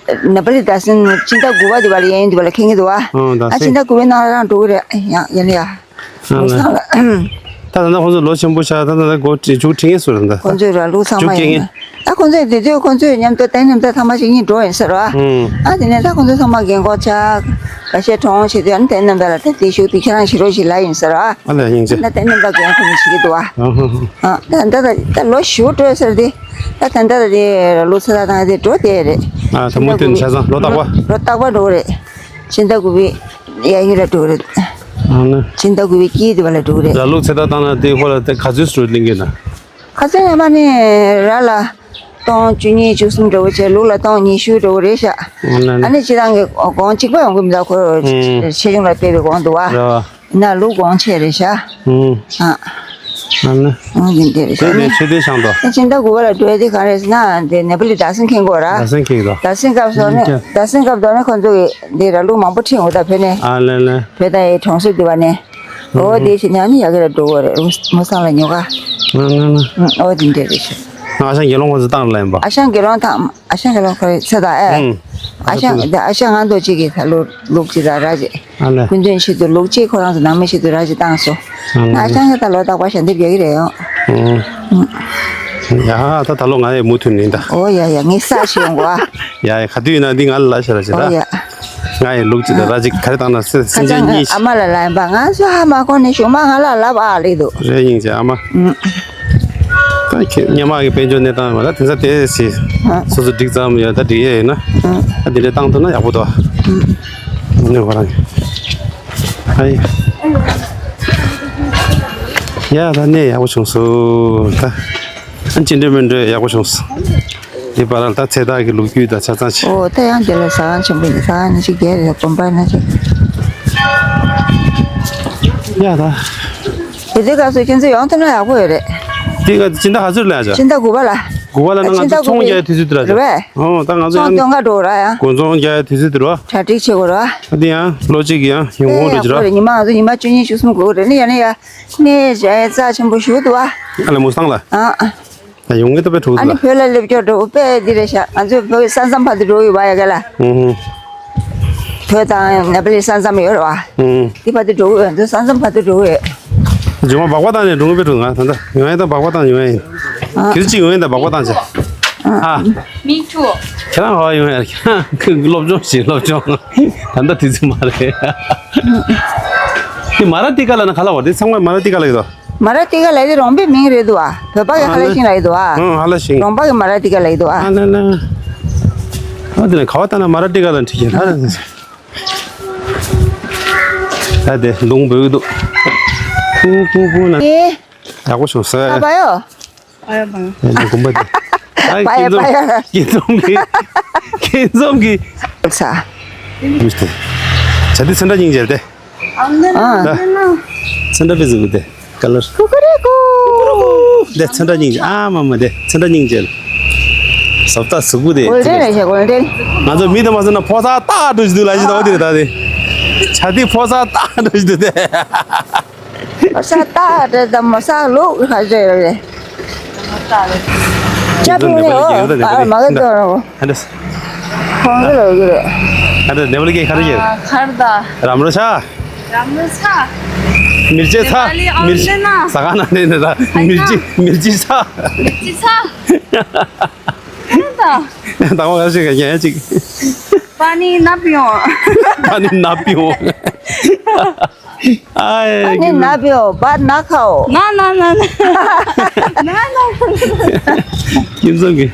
ནེ་པ་ལི་ཟླ་ཟིན་སྤྱི་ཟླ་དགུ་པ་དེ་བ་ལ་ཡན་དེ་བ་ལ་ཁེངས་ཀྱི་འདུག་བ། ཨ་ཟླ་ཨ་ཟིན། སྤྱི་ཟླ་དགུ་པའི་ནང་ལ་རང་འགྲོ་གི་རེད་ཡ་ཡ་ནི་ཡ། ཨ་ལ། ད་ད་ལྟ་ཁོང་ཚོ་ལོ་ཆེན་པོ་ཆགས། ད་ད་ལྟ་སྒོ་དྲི་ཆུ་ཁྲི་ངེས་སུ་རེད་ད། ཁོང་ཚོས་ར་ལུག་ཚང་མ་ཆུ་ཡིན། ད་ཁོང་ཚོས་དེ་དུས་ཁོང་ཚོས་མཉམ་དུ་ཏན་མཉམ་དུ་ཐ་མ་ཞིག་གཉིས་འགྲོ་ཡིན་ཟེར་བ། ཨ་དེ་ནས་ད་ཁོང་ཚོ་ཚང་མ་རྒན་གོག་ཆགས། ཁ་ཤས་གྲོངས་བྱེད་དུས་ཨ་ནི་ཏན་མཉམ་དུ་ལ་ད་དེ་ཞུགས་དེ་ཁྱེད་རང་ཞིག་རོགས་ཞིག་ལ་ཡིན་ཟེར་བ། ཨ་ལ་ཡིན་ཅེ། ད་ཏན་མཉམ་དུ་རྒན་ཁོང་ཚོ་ཞིག་གི་འདུག་བ། ཨ་ད་ད་ད་ལོ་ཞུ་འགྲོ་ཟེར་དེ། ད་ད་ད་དེ་ལོ་ཚོད་ད་དང་དེ་འགྲོ་དེ་རེད། ཨ་ད་མུ་མཐུད་ཆ་ཚང་ལོ་རྟག་པ། ལོ་རྟག་པ་འགྲོ་རེད། ཕྱི་ཟླ་དགུ་པའི་ཡ་གཉིས་ལ་འགྲོ་རེད། ཨ་ནི། ཕྱི་ཟླ་དགུ་པའི་དཀྱིལ་དེ་བ་ལ་འགྲོ་རེད། ར་ལུག་ཚེ་ཐར་བཏང་ན་དེ་ཁོ་ལ་དེ་ག་ཚོད་སུ་གླིང་གི་ན། ག་ཚོད་ཡང་མ་ནི་ར་ལ་སྟོང་བཅུ་གཉིས་བཅུ་གསུམ་འགྲོ་བྱས་ལུག་ལ་སྟོང་ཉི་ཤུ་འགྲོ་རེད་ཤག་ཨ་ནི། ཨ་ནི་སྤྱི་བཏང་གི་གོང་གཅིག་པ་ཡོང་གི་མི་འདུག་ཁོ་ཆེ་ཆུང་ལ་དཔེ་བའི་གོང་འདུག་བ། ར། ན་ལུག་གོང་ཆེ་རེད་ཤག་ཨུ། ཨ། ཨ་ནི། ཨ་ཡིན་དེ་རེད་ཤག་དེ་ནས་ཆོས་སྡེ་ཤང་དོ། ཨ་ཕྱི་ཟླ་དགུ་པ་ལ་འགྲོ་ཡ་དེ་ག་རེ་ཟེར་ན་དེ་ནེ་པ་ལི་ཟླ་སེང་ཁེངས་གོ་ར། ཟླ་སེང་ཁེངས་དོ། ཟླ་སེང་སྐབས་སོ་ནི་ཟླ་སེང་སྐབས་དོ་ནི་ཁོང་ཚོ་གི་དེ་ར་ལུག་མང་པོ་ཁྲིད་འོ་ད་བོད་ནས། ཨ་ལེ་ལེ། བོད་དང་ཡི་གྲོང་གསེབ་དེ་བ་ནས། ཨོ་དེ་ཕྱི་ནས་ཨ་ནི་ཡ་གི་ར་འགྲོ་གོ་རེད། མོ་སང་ལ་ཉོ་ག་ཨ་ཨོ་དེ་འདྲ་རེད་ཤག་ཨ་ཞང་དགེ་སློང་ཁོང་ཚོ་བཏང་ལ་ཡིན་པ། ཨ་ཞང་དགེ་སློང་དང་། ཨ་ཞང་གི་ལོ་ཁོ་རེ་ཚེ་དང་ཨེ། ཨུང་། ཨ་ཞང་ཨ་ཞང་ང་འདོད་ཅིག་གི་ད་ལོ་ལུག་ཅིག་དང་ར་ཅིག་ཨ་ལེ། སྐུ་མདུན་ཆེད་དུ་ལུག་ཅིག་ཁོ་རང་ཚོ་ནང་མི་ཆེད་དུ་ར་ཅིག་བཏང་སོང་། ཨ་ཨ་ཞང་གི་ད་ལོ་རྟག་པར་ཞལ་འདེབས་རྒྱག་གི་རེད་ཡོང་། ཨུང་། ཡ་ད་ད་ལོ་ང་ཡི་མུ་མཐུད་ནི་ད། ཨོ་ཡ་ཡ་ངས་ས་ཞིག་ཡོང་གོ་ཨ། ཡ་ཡ་ག་དུས་ཡིན་ན་འདི་ང་ལ་ལ་ཤ་ར་ཅིག་ད། ཨོ་ཡ། ང་ཡི་ལུག་ཅིག་དང་ར་ཅིག་ག་རེ་བཏང་ན་སེམས་ཅན་གཉིས་ཤིག་ཨ་མ་ལ་ལ་ཡིན་པ་ང་ཚོ་ཧ་མ་གོ་ནས་གཞུག་མ་ང་ལ་ལབ་ཨ་ལེགས་འདུག་རེད་ཡིན་ཅེ་ཨ་མ། ཨུང་། ད་ཁྱེད་སྔོན་མ་གི་དཔལ་འབྱོར་གནས་སྟངས་མ་ད་དེང་སང་དེ་སི། ཨ། སོ་སོ་འགྲིག་ཙམ་ཡོད་ད་འགྲིག་ཡས་ཡིན་ན། ཨ། ད་འདི་འདྲ་བཏང་ཐུབ་ན་ཡག་པོ་འདུག་ཨ། ནས་ཁོ་རང་གི་ཨ་ཡི། ཡ་ད་གནས་ཡག་པོ་བྱུང་སོང་ད། ཨ་ཅི་འདྲ་མི་འདྲ་ཡག་པོ་བྱུང་སོང་། འདི་བར་ལ་ད་ཚེ་ཐར་གྱི་ལོ་རྒྱུས་དང་ཆ་ཚང་ཆེ། ཨོ་ད་ཡང་འདི་ལ་ཟ་ཁང་ཆེན་པོ་ཡིན། ཟ་ཁང་ཉི་ཤུ་བརྒྱད་རེད། དགོན་པ་ན་ཅིག་ཡ་ད། དེ་དུས་སྐབས་སུ་ཁྱེད་ཚོ་ཡོང་ཐུབ་ན་ཡག་པོ་ཡོད་རེད། དེ་ག་སྤྱི་ཟླ་ག་ཚོད་ལ་ཡ་ཆ། སྤྱི་ཟླ་དགུ་པ་ལ། དགུ་པ་ལ་ན་ང་ཚོ་ཚོང་རྒྱག་དུས་ཚོད་དེ་ར་ཆ། རེད་པས། ཨོ་ད་ང་ཚོ་ཚོང་ཡང་སྟོན་ག་འགྲོ་ར་ཡ། དགུན་ཚོང་རྒྱག་དུས་ཚོད་དེ་ར། གྲ་སྒྲིག་བྱེད་དགོས་ར། ཨ་དེ་ཡང་ལོ་གཅིག་ཡང་ཡོང་དགོས་འགྲོ་ཅི་ར། ཡག་པོ་རེད། ཉི་མ་ང་ཚོ་ཉི་མ་བཅུ་གཉིས་བཅུ་གསུམ་དགོས་རེད་ནི་ཡ་ནི་ཡ། ངས་རྩ་ཆེན་པོ་ཞུ་འདུག་ཨ། ཨ་ལེ་མོ་སང་ལ། ཨ། ད་ཡོང་གི་ད་དཔེ་འགྲོ་གི་ཨ་ནི་འདུག་བོད་ལ་སླེབས་ཀྱོག་འགྲོ་དཔེ་འདི་རེད་ཤག་ང་ཚོའི་བོད་ས་མཚམས་བར་དུ་འགྲོ་ཡོད་པ་ཡ་ག་ལ། ཨུ་ཧུ། བོད་དང་ནེ་པ་ལི་ས་མཚམས་ཡོད་རེད་བ། ཨུ། འདི་བར་དུ་འགྲོ་གི་ཡོད། ང་ཚོ་ས་མཚམས་བར་དུ་འགྲོ་གི་ཡོད། ཇོ་མ་སྦག་སྦག་བཏང་ནས་འགྲོ་གི་དཔེ་འགྲོ། ང་ད་ལྟ་ཡོང་ཡ་ད་སྦག་སྦག་བཏང་ཡོང་ཡ་ཡིན། ཨ། ཁྱེད་ཅིག་ཡོང་ཡ་ད་སྦག་སྦག་བཏང་ཆ། ཨ། Me too. ཁྱེད་རང་ཧ་ཡོང་ཡ་ཁྱེད་རང་སློབ་སྦྱོང་བྱེད་སློབ་སྦྱོང་། ད་ལྟ་དུས་ཚོད་མ་རེད། དེ་མ་ར་ཏི་ཀ་ལ་ན་ག་ལ་བ་དེ་ཚང་མ་མ་ར་ཏི་ཀ་ལ་ཡོད་དོ། མ་ར་ཏི་ཀ་ལབ་དེ་རོང་པའི་མིང་རེད་འདུག་ཨ། བོད་པ་གི་ཨ་ཧ་ལ་ལེ། ཤིང་ལབ་ཡོད་འདུག་ཨ། ཨང་ཧ་ལ་ཤིང་། རོང་པ་གི་མ་ར་ཏི་ཀ་ལབ་ཡོད་འདུག་ཨ། ཨ་ལ་ལ། ཨ་དེ་ནས་ག་བ་ལྟ་ན་མ་ར་ཏི་ཀ་ལ་འཁྲིད་ཀྱི་ལ་ལ། ད་དེ་ལུང་འབོད་ཀྱི་འདུག་ཀུ་ཀུ་ཀུ་ན། ཨེ། ཡག་པོ་བྱུང་ཟེར། ཨ་བ་ཡོ། ཨ་ཡོ་བ་ཡོ། ཨེ་ད་གོམ་པ་དེ། ཨ་བ་ཡོ་བ་ཡོ། ཁྱེད་རྫོང་གི། ཁྱེད་རྫོང་གི། ས། མི་སྟེ། བྱ་དེ་ཚན་ཁྲ་སྙིང་རྗེ་དེ། ཨ། ཚན་ཁྲ་པེ་ཟུག་དེ་ཀ་ལར། ཀུ་ཀུ་རེ་ཀུ། དེ་ཚན་ཁྲ་སྙིང་རྗེ། ཨ་མ་མ་དེ་ཚན་ཁྲ་སྙིང་རྗེ། ཟབ་ད་ཟུག་གུ་དེ། གོལ་ཌེན་རེད་ཤག་གོལ་ཌེན། ང་ཚོ་མི་དེ་མ་ཟེར་ན་ཕོ་གསར་སྟག་འགྲོ་བཞིན་འདུག་ལ་ཞིག་ད་འོ་དེ་རེད་ད་དེ། བྱ་དེ་ཕོ་གསར་སྟག་འགྲོ་བཞིན་འདུག་དེ། ཕོ་གསར་སྟག་རེད་ད་མོ་གསར་ལུག་ཧ་ཅོ་རེད། ཅ་པུ་ནི་ཨོ་ཨ་མ་གི་དོ་རོ། ཧ་འདྲ། ཁོང་ཚོ་ལ་ཡོད་རེད། ཨ་འདྲ་ནེ་པ་ལི་གི་ཁ་རེ་ཡོད། ཁར་ད། རམ་རོ་ཆ། རམ་རོ་ཆ། མིར་ཅེ་ཚ། ནེ་པ་ལི་ཨོ་མིར་ཅི། ནེ་ན། ས་ག་ན་ནེ་ནེ་ད། མིར་ཅི། མིར་ཅི་ཚ། མིར་ཅི་ཚ། ཁར་ད། ད་བ་ག་ཞིག་ག་ཡན་ཅིག་པ་ནི་ན་པི་ཡོང་། པ་ནི་ན་པི་ཡོང་། ཨའི། ཨ་ནི་ན་བེའོ་བ་ན་ཁའོ། ན་ན་ན་ན། ན་ན། ཁྱིམ་ཚང་གི་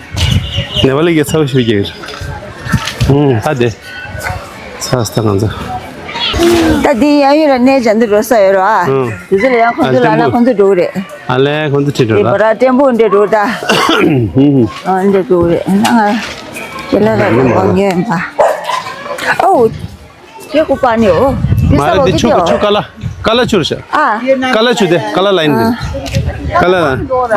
ནེ་པ་ལི་གི་ཚ་བོ་ཞིག་རྒྱག་གི་རེད། ཨུམ། ད་དེ། ས་སྟ་ང་ཚོ། ད་དེ་ཡང་ཡོད་ལ་གནས་བྱ་འདི་འགྲོ་ས་ཡོད་ར། ཨུམ། དེ་ཚོ་ལ་ཡང་ཁོང་ཚོ་ལ་ན་ཁོང་ཚོ་འགྲོ་གི་རེད། ཨ་ལས་ཁོང་ཚོ་ཁྲིད་འགྲོ་ར། དེ་བ་ར་ཏྲེན་པོ་འདྲེ་འགྲོ་ད། ཨུམ། ཨ་འདྲེ་འགྲོ་རེད་ན་ང་། དེ་ལ་ལ་ཡོད་པ་ངེས་པ། ཨོ། ཁྱེད་ཀོ་པ་ནི་འོ། འདི་མ་ས་རེད་བ་དེ་ཀི་ཆུ་ཏི་འོ། ཆུ་ཀ་ལ། ཀ་ལ་ཆུ་རེད་ཤག་ཨ། ཀ་ལ་ཆུ་དེ་ཀ་ལ་ལ་ཡིན་དེ། ཀ་ལ་ལ།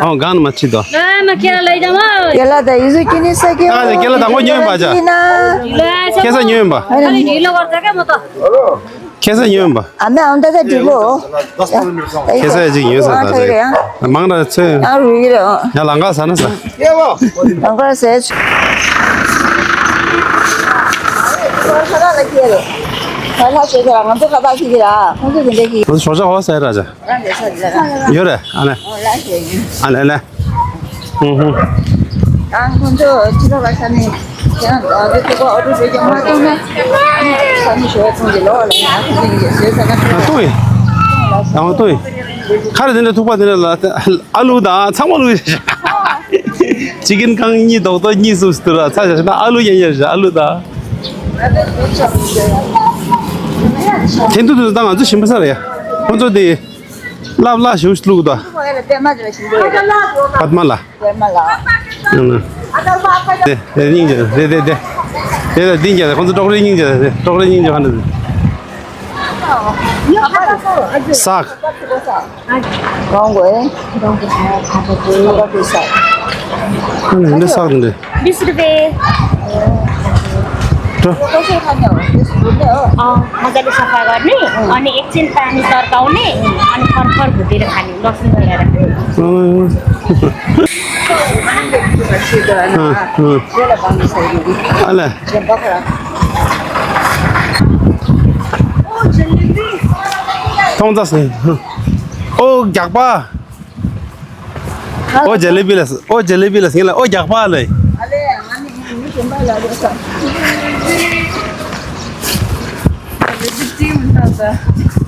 ཨོ་གང་མ་ཆི་དོ། ལ་མ་ཁྱེད་ལ་ཡིན་མ། ཀེ་ལ་ད་ཡི་ཟུ་ཀི་ནི་ས་ཀི་ཨོ། ཀེ་ལ་ད་ངོ་ཉོན་པ་ཅག་ལ་ཁྱེད་ས་ཉོན་པ། ཨ་ནི་ལ་བར་ད་ཀ་མ་ཏོ། ཁྱེད་ས་ཉོན་པ། ཨ་མེ་ཨང་ད་ད་དྲི་གོ། ཁྱེད་ས་ཡ་ཅིག་ཉོན་ས་ད་ཟེར། མང་ར་ཚོས། ཨ་རུ་ཡི་ར། ཡ་ལང་ཀ་ས་ན་ས། ལང་ཀ་ས། ཁ་ཁ་ལ་ཁྱེར། ཁ་ཁ་ཁྱེར་ཁྱེར་ང་ཚོ་ཁ་ཁ་ཁྱེར་ཁྱེར་ཁོང་ཚོ་དེ་འདྲ་ཁྱེར། ཁོང་ཚོ་ཞོགས་ཇ་འོ་ཟེར་ར་ཅག་ཡོད་རེད་ཨ་ནེ། ཨ་ལེ་ཨ་ལེ། ཨུ་ཧུ། ཨང་ཁོང་ཚོ་ཕྱི་ལོགས་ལ་ས་ནས་ཡང་ཨ་ཁོ་ཨོ་ཏོ་བཟོས་ཀྱང་མ་གཏོང་ན། ས་ནས་ཞོགས་ཚོང་གི་ལོགས་ལ་ཡང་ཨ་ཁོ་ཚོ་ཡིན་བཟོས་ས་ན། ཨ་ཏོ་ཡིན། ཨ་ཏོ་ཡིན། ཁ་རེ་དེ་འདྲ་ཐུག་པ་དེ་འདྲ་ལ་ཨ་ལུ་དང་ཚང་མ་ལུ་ཡིན། ཅི་ཀིན་ཁང་གཉིས་རྡོག་རྡོག་གཉིས་གསུམ་ཞིག་འདུག་ར་ཚ་ཞག་ཞིག་ན་ཨ་ལུ་ཡན་ཡན་ཞིག་ཨ་ལུ་དང་། དེ་འདུག་དུས་ད་ང་ཚོ་ཞིམ་པ་ས་རེད་ཡ། ཁོང་ཚོ་དེ་ལབ་ལ་ཞུ་ཞུ་ལུག་ད། པད་མ་ལ། པད་མ་ལ། དེ་དེ་སྙིང་རྗེ་དེ་དེ་དེ་དེ་དེ་སྙིང་རྗེ་ཁོང་ཚོ་ཀྲོག་རེ་སྙིང་རྗེ་དེ་ཀྲོག་རེ་སྙིང་རྗེ་ཧ་འདི། ཟག་གང་གོས། གང་གོས། གང་གོས། གང་གོས། ཨ་ནི་འདི་ཟག་འདི། बिस रुपियाँ। ཏོ། कसरी खाने हो? बिस रुपियाँ हो। अँ, मजाले सफा गर्ने, अँ। अनि एकछिन पानी तर्काउने, अनि फरफर भुटेर खाने, लसुन हालेर। अँ। अँ, अँ। अँ। ཐོང་ཙ་སེ། ཨོ་རྒྱགས་པ། ཨོ་ཇ་ལེ་བི་ལ། ཨོ་ཇ་ལེ་བི་ལ་ངེ་ལ་ཨོ་རྒྱགས་པ་ལེ།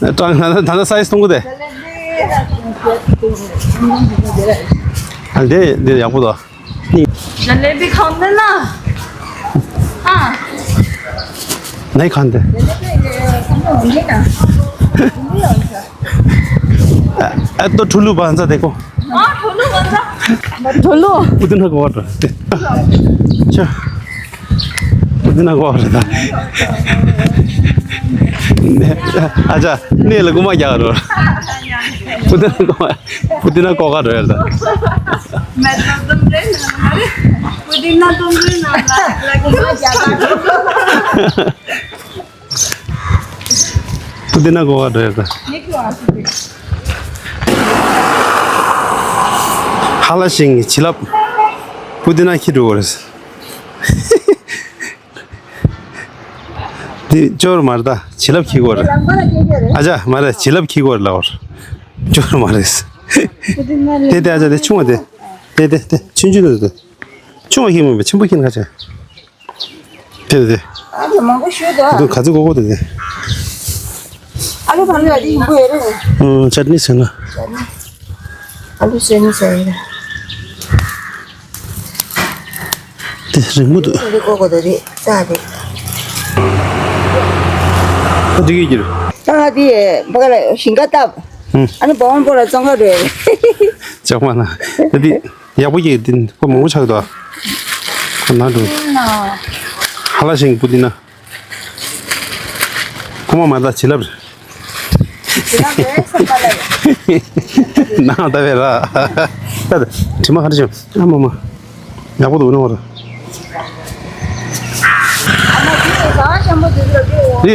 ད་ད་ད་སའི་སྟོང་གོ་དེ། ཨ་འདི་འདི་ཡག་པོ་འདུག་ཇ་ལེ་བི་ཁང་དེ་ན། ཨ། ནའི་ཁང་དེ། ཨ་ཏོ་ཁྲུ་ལུ་བང་ཚ་དེ་ཀོ། ཨ་ཁྲུ་ལུ་བང་ཚ། ཁྲུ་ལུ། པུ་ཏི་ན་གོ་བ་ཏོ། ཆ། པུ་ཏི་ན་གོ་བ་རེད་ད། ཨ་ཅག་ནས་ལ་གོ་མ་རྒྱག་རོ། པུ་ཏི་ན་གོ་བ། པུ་ཏི་ན་ཀོ་ཀ་འགྲོ་ཡ་ད། མེད་ན་དུམ་རེ་ན་མ་རེད། པུ་ཏི་ན་དུམ་རེ་ན་ལ་ལ་གི་མ་རྒྱ་གར། པུ་ཏི་ན་ཀོ་ཀ་འགྲོ་ཡ་ད། ཧ་ལ་ཤིང་གི་བྱིན་རླབས། པུ་ཏི་ན་ཁྱི་འགྲོ་བ་རེད། འདི་ཅོར་མ་རེད་ད། བྱིན་རླབས་ཁྱི་གོ་རེད། ཨ་ཅག་མ་རེད། བྱིན་རླབས་ཁྱི་གོ་རེད་ལབ་པ་རེད། ཅོར་མ་རེད། དེ་དེ་ཨ་ཅག་དེ་ཆུང་བ་དེ། དེ་དེ་དེ་ཆུང་ཆུང་དེ་དེ། ཆུང་བ་ཁྱི་མིན་པ་ཆེན་པོ་ཁྱི་ཁ་ཆེ། དེ་དེ། ཨ་ཅག་མང་པོ་ཤོད་ད། དེ་ག་ཚོད་གོ་གོ་དེ་དེ། ཨ་ལོ་ཕ་ལོ་ཡ་དེ་ཡིན་པོ་ཡོད་རེད། ཨུ་ཅཊ་ནི་ཟེར་ན། ཨ་ལུ་ཟེར་ནི་ཟེར་ཡ། དེ་རིང་མོ་འདུག་དེ་ཀོ་ཀོ་དེ་རེད་ཙ་རེད། ཨ་འདི་གི་གྱིར། ད་ང་དེ་བ་ག་ལ་ཞིང་ཁ་བཏབ། ཨུ། ཨ་ནི་བ་བང་པོ་ལ་བཙོང་ཁ་འགྲོ་ཡ་རེད། ཅག་མ་ན། དེ་འདི་ཡག་པོ་གྱིས་འདི་ཁོ་མང་པོ་ཆགས་འདུག་ཁོ་ན་འགྲོ། ཧ་ལ་ཞིང་པོ་འདི་ན། ཁོ་མ་མ་ད་བྱིན་རླབས་རེད། ནང་ལྟ་བས་ར། ད་དྲི་མ་ག་འདྲ་བྱུང་། ཨ་མ་མ། ཡག་པོ་འདུག་ནོར། འདི་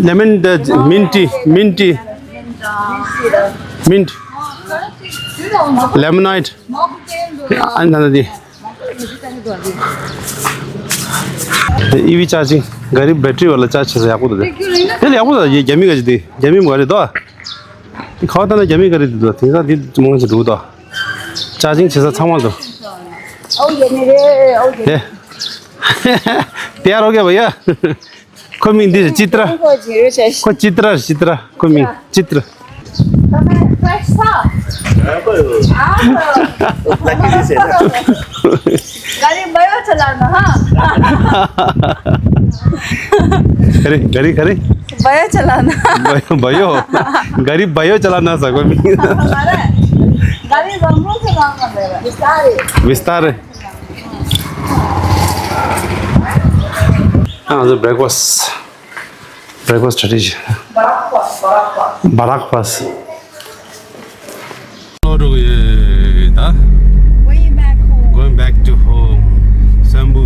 ལེ་མོན་ད་མིན་ཊི། མིན་ཊི། མིན་ཊི། ལེ་མོན་ནེ་ཌི། ཨ་ན་ན་འདི། ཨི་བི་ཅར་ཇིང་ག་རི་བེ་ཊི་རི་བ་ལ་ཅར་ཇི་བྱེད་ས་ཡག་པོ་འདུག་དེ་ལ་ཡག་པོ་འདུག་རྒྱ་མི་ག་ཅིག་དེ་རྒྱ་མི་མ་རེད་དོ། དེ་ཁ་བ་ལྟ་ན་རྒྱ་མི་ག་རི་འདུག་དེང་སང་འདི་མང་ཆེ་འདུག་དོ། ཅར་ཇིང་བྱེད་ས་ཚང་མ་འདུག་ཨོ་ཡེ་ནི་རེད། ཨོ་ཡེ། དེ་ཡ་རོགས་རྒྱབ་ཡ། ཁོ་མིང་འདི་རེད། ཅི་ཏྲ། ཁོ་ཅི་ཏྲ་རེད། ཅི་ཏྲ། ཁོ་མིང་ཅི་ཏྲ། तपाईँ फ्रेस छ? आएको। गाडी भयो चलाउन, हँ? खरे, गाडी खरे? भयो चलाउन। भयो, भयो। गाडी भयो चलाउन सको। गाडी राम्रो चलाउन भयो। बिस्तारै। बिस्तारै। आज breakfast. Breakfast strategy. Breakfast. Going back home. Going back to home. Sambu.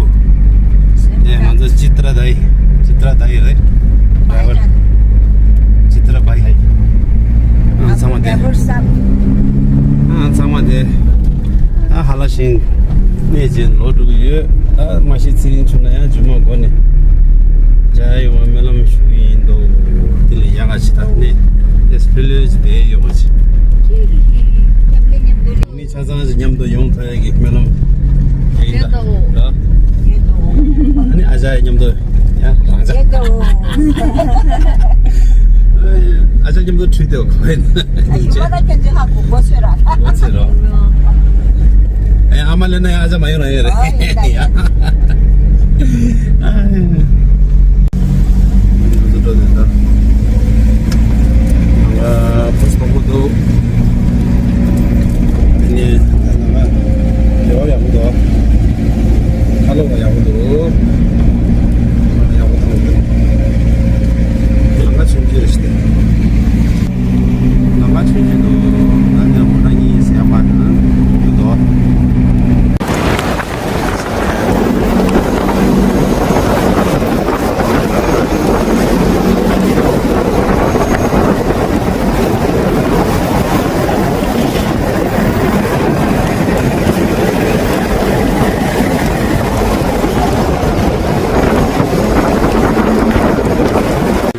Yeah, ང་ཚོ་ཅི་ཏྲ་དའི། ཅི་ཏྲ་དའི་རེད། Driver. ཅི་ཏྲ་བྷའི། ཨ་ཚང་མ་དེ། ཨ་ཚང་མ་དེ། ད་ཧ་ལ་ཞིང་གནས་ཅན་ལོ་དྲུག་ཡོད། ད་མ་གཞི་ཚེ་རིང་ཆུང་ན་ཡང་རྒྱུ་མ་དགོས་ནས་བྱ་ཡོང་བ་སྨོན་ལམ་ཞུ་གི་ཡིན་འདུག་དེ་ལས་ཡག་ག་ཅི་ད་གནས་དེ་ཕི་ལེ་ཇི་དེ་ཡོང་བ་ཅི། མི་ཆ་ཚང་ཞིག་མཉམ་དུ་ཡོང་ཐུབ་ཡ་གི་སྨོན་ལམ་ཡིན་ད། ད་ཨ་ནི་ཨ་ཅག་མཉམ་དུ་ཡ་རང་ཅག་ཨ་ཅག་མཉམ་དུ་ཁྲུས་དེ་གོ་ཡིན། ཨ་ཡི་མ་ད་ཁྱོད་ཚོས་ཧ་གོ་གོ་ཚོད་ར། གོ་ཚོད་ར། ཨེ་ཨ་མ་ལེན་ན་ཡང་ཨ་ཅག་མ་ཡོང་ར་ཡོད་རེད། ཨ་ཡི་ད་ཡ། ཨ་ཡི། ང་ཚོ་འགྲོ་དེ་ད། ང་ཕོ་སྤོ་གོ་འདུག་དེ་ནས་ད་ང་ལས་ཡག་པོ་འདུག་ཁ་ལོ་བ་ཡག་པོ་འདུག་ཡག་པོ་འདུག་ལམ་ཁ་ཆུང་ཆུང་རེད་ཤི་སྟེ། ལམ་ཁ་ཆུང་ཆུང་འདུག་ད་ནས་མོ་ཊ་གཉིས་ཟེར་ཡག་པ་དང་འདུག་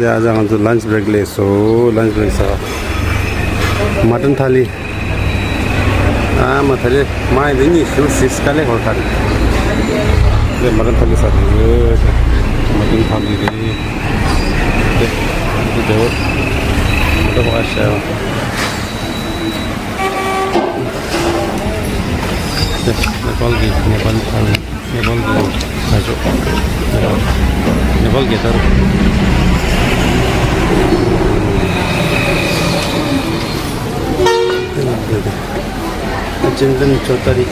ཡ་ང་ཚོ་ལན་ཆི་བྷེ་རེག་ལས་སོ། ལན་ཆི་བྷེ་རེག་ཟ། མ་ཊན་ཐ་ལི། ཨ་མ་ཐ་ལི་མ་ཡི་འདི་གཉིས་ཞུ་སིས་དཀའ་ལས་ཧོར་ཁ་རེད། དེ་མ་ཊན་ཐ་ལི་ཟ་དེ་ཡོད། མ་ཊན་ཐ་ལི་རེད། དེ་དེ་དེ་བོ་མ་ཊན་ཕ་ཤ། དེ་ནེ་པཱལ་གི་ནེ་པཱལ་ཐ་ལི། ནེ་པཱལ་གི་ས་ཕྱོགས། ནེ་པཱལ་རྒྱལ་དར། ཅན་དན་ཅོ་ཏ་རི།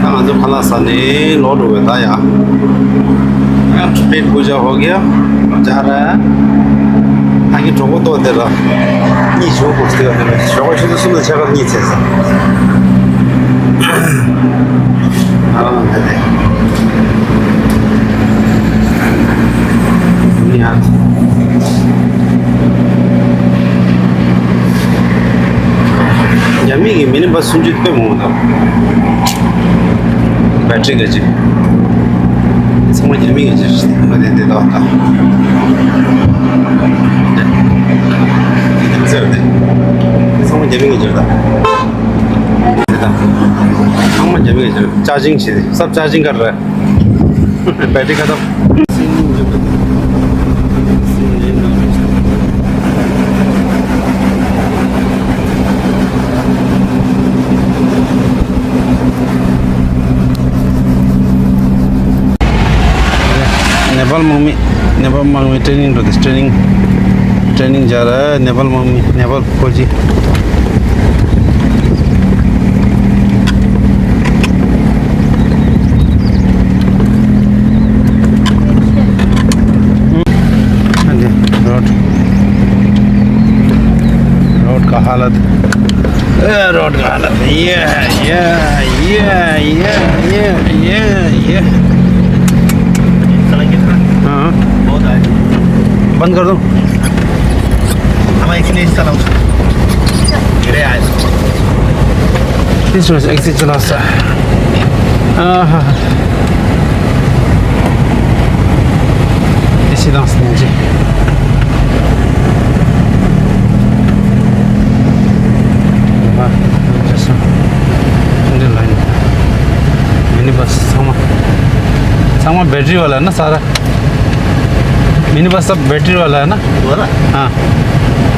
ད་ང་ཚོ་ཕ་ལ་ས་ནས་ལོག་འགྲོ་བའི་ད་ཡ། ཡང་ཕེ་བུ་ཇ་ཧོ་གི་ཇ་ར། ད་གི་གྲོགས་པོ་ཏོ་དེ་ལ་གཉིས་ཞོག་གོ་སྟེ་ཡོད་ནས་ཞོག་ཆུ་ཚོད་གསུམ་དང་ཕྱེད་ཀ་གཉིས་ཚེས་ས། ཨ་ལ་ང་དེ་ནི་ཡང་རྒྱ་མི་གི་མི་ནི་བ་སུམ་ཅུ་དཔེ་མང་པོ་འདུག་བེ་ཊི་རི་ག་ཅིག་ཚང་མ་རྒྱ་མི་ག་ཅིག་ང་དེ་འདི་དག་ད་ཚེ་རེད། ཚང་མ་རྒྱ་མི་ག་ཅིག་རེད་ད། འདི་ད་ཚང་མ་རྒྱ་མི་ག་ཅིག་རེད། ཅར་ཇིང་བྱེད་དེ་སབ་ཅར་ཇིང་ག་རེད། བེ་ཊི་རི་ཁ་ཐམ། ནེ་པཱལ་དམག་མི། ནེ་པཱལ་དམག་མི་ཊེ་ནིང་འགྲོ་དེ། ཊེ་ནིང་། ཊེ་ནིང་སྦྱར། ནེ་པཱལ་དམག་མི། ནེ་པཱལ་ཕོ་ཇི། ཨ་ནི་རོཌ། རོཌ་ཀ་ཧ་ལད། ཨེ་རོཌ་ཀ་ཧ་ལད། ཡེ་ཡེ་ཡེ། हाँ। बहुत आए। बंद कर दो। हमारा एक्सीलेटर चलाओ। गिरे आए। इस वजह से एक्सीलेटर चला सा। आहा। इसी डांस में जी। वाह, जैसा। मुझे line. Mini bus, ཚང་མ། ཚང་མ་བེ་ཊི་རི་ཝ་ལ་ན་ས་ར། mini bus सब बैटरी वाला है ना? वाला? हाँ।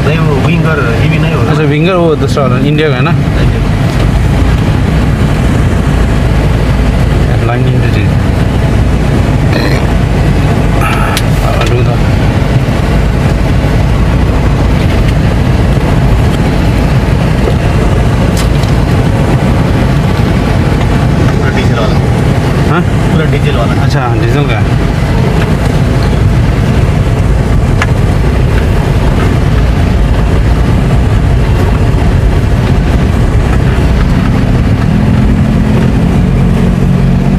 नहीं, वो विंगर हेवी नहीं होगा। अच्छा, विंगर वो दूसरा वाला, इंडिया का है ना? लाइन इंडिया जी। हाँ, रुक जाओ। पूरा डीजल वाला। हाँ? पूरा डीजल वाला। अच्छा, डीजल का है।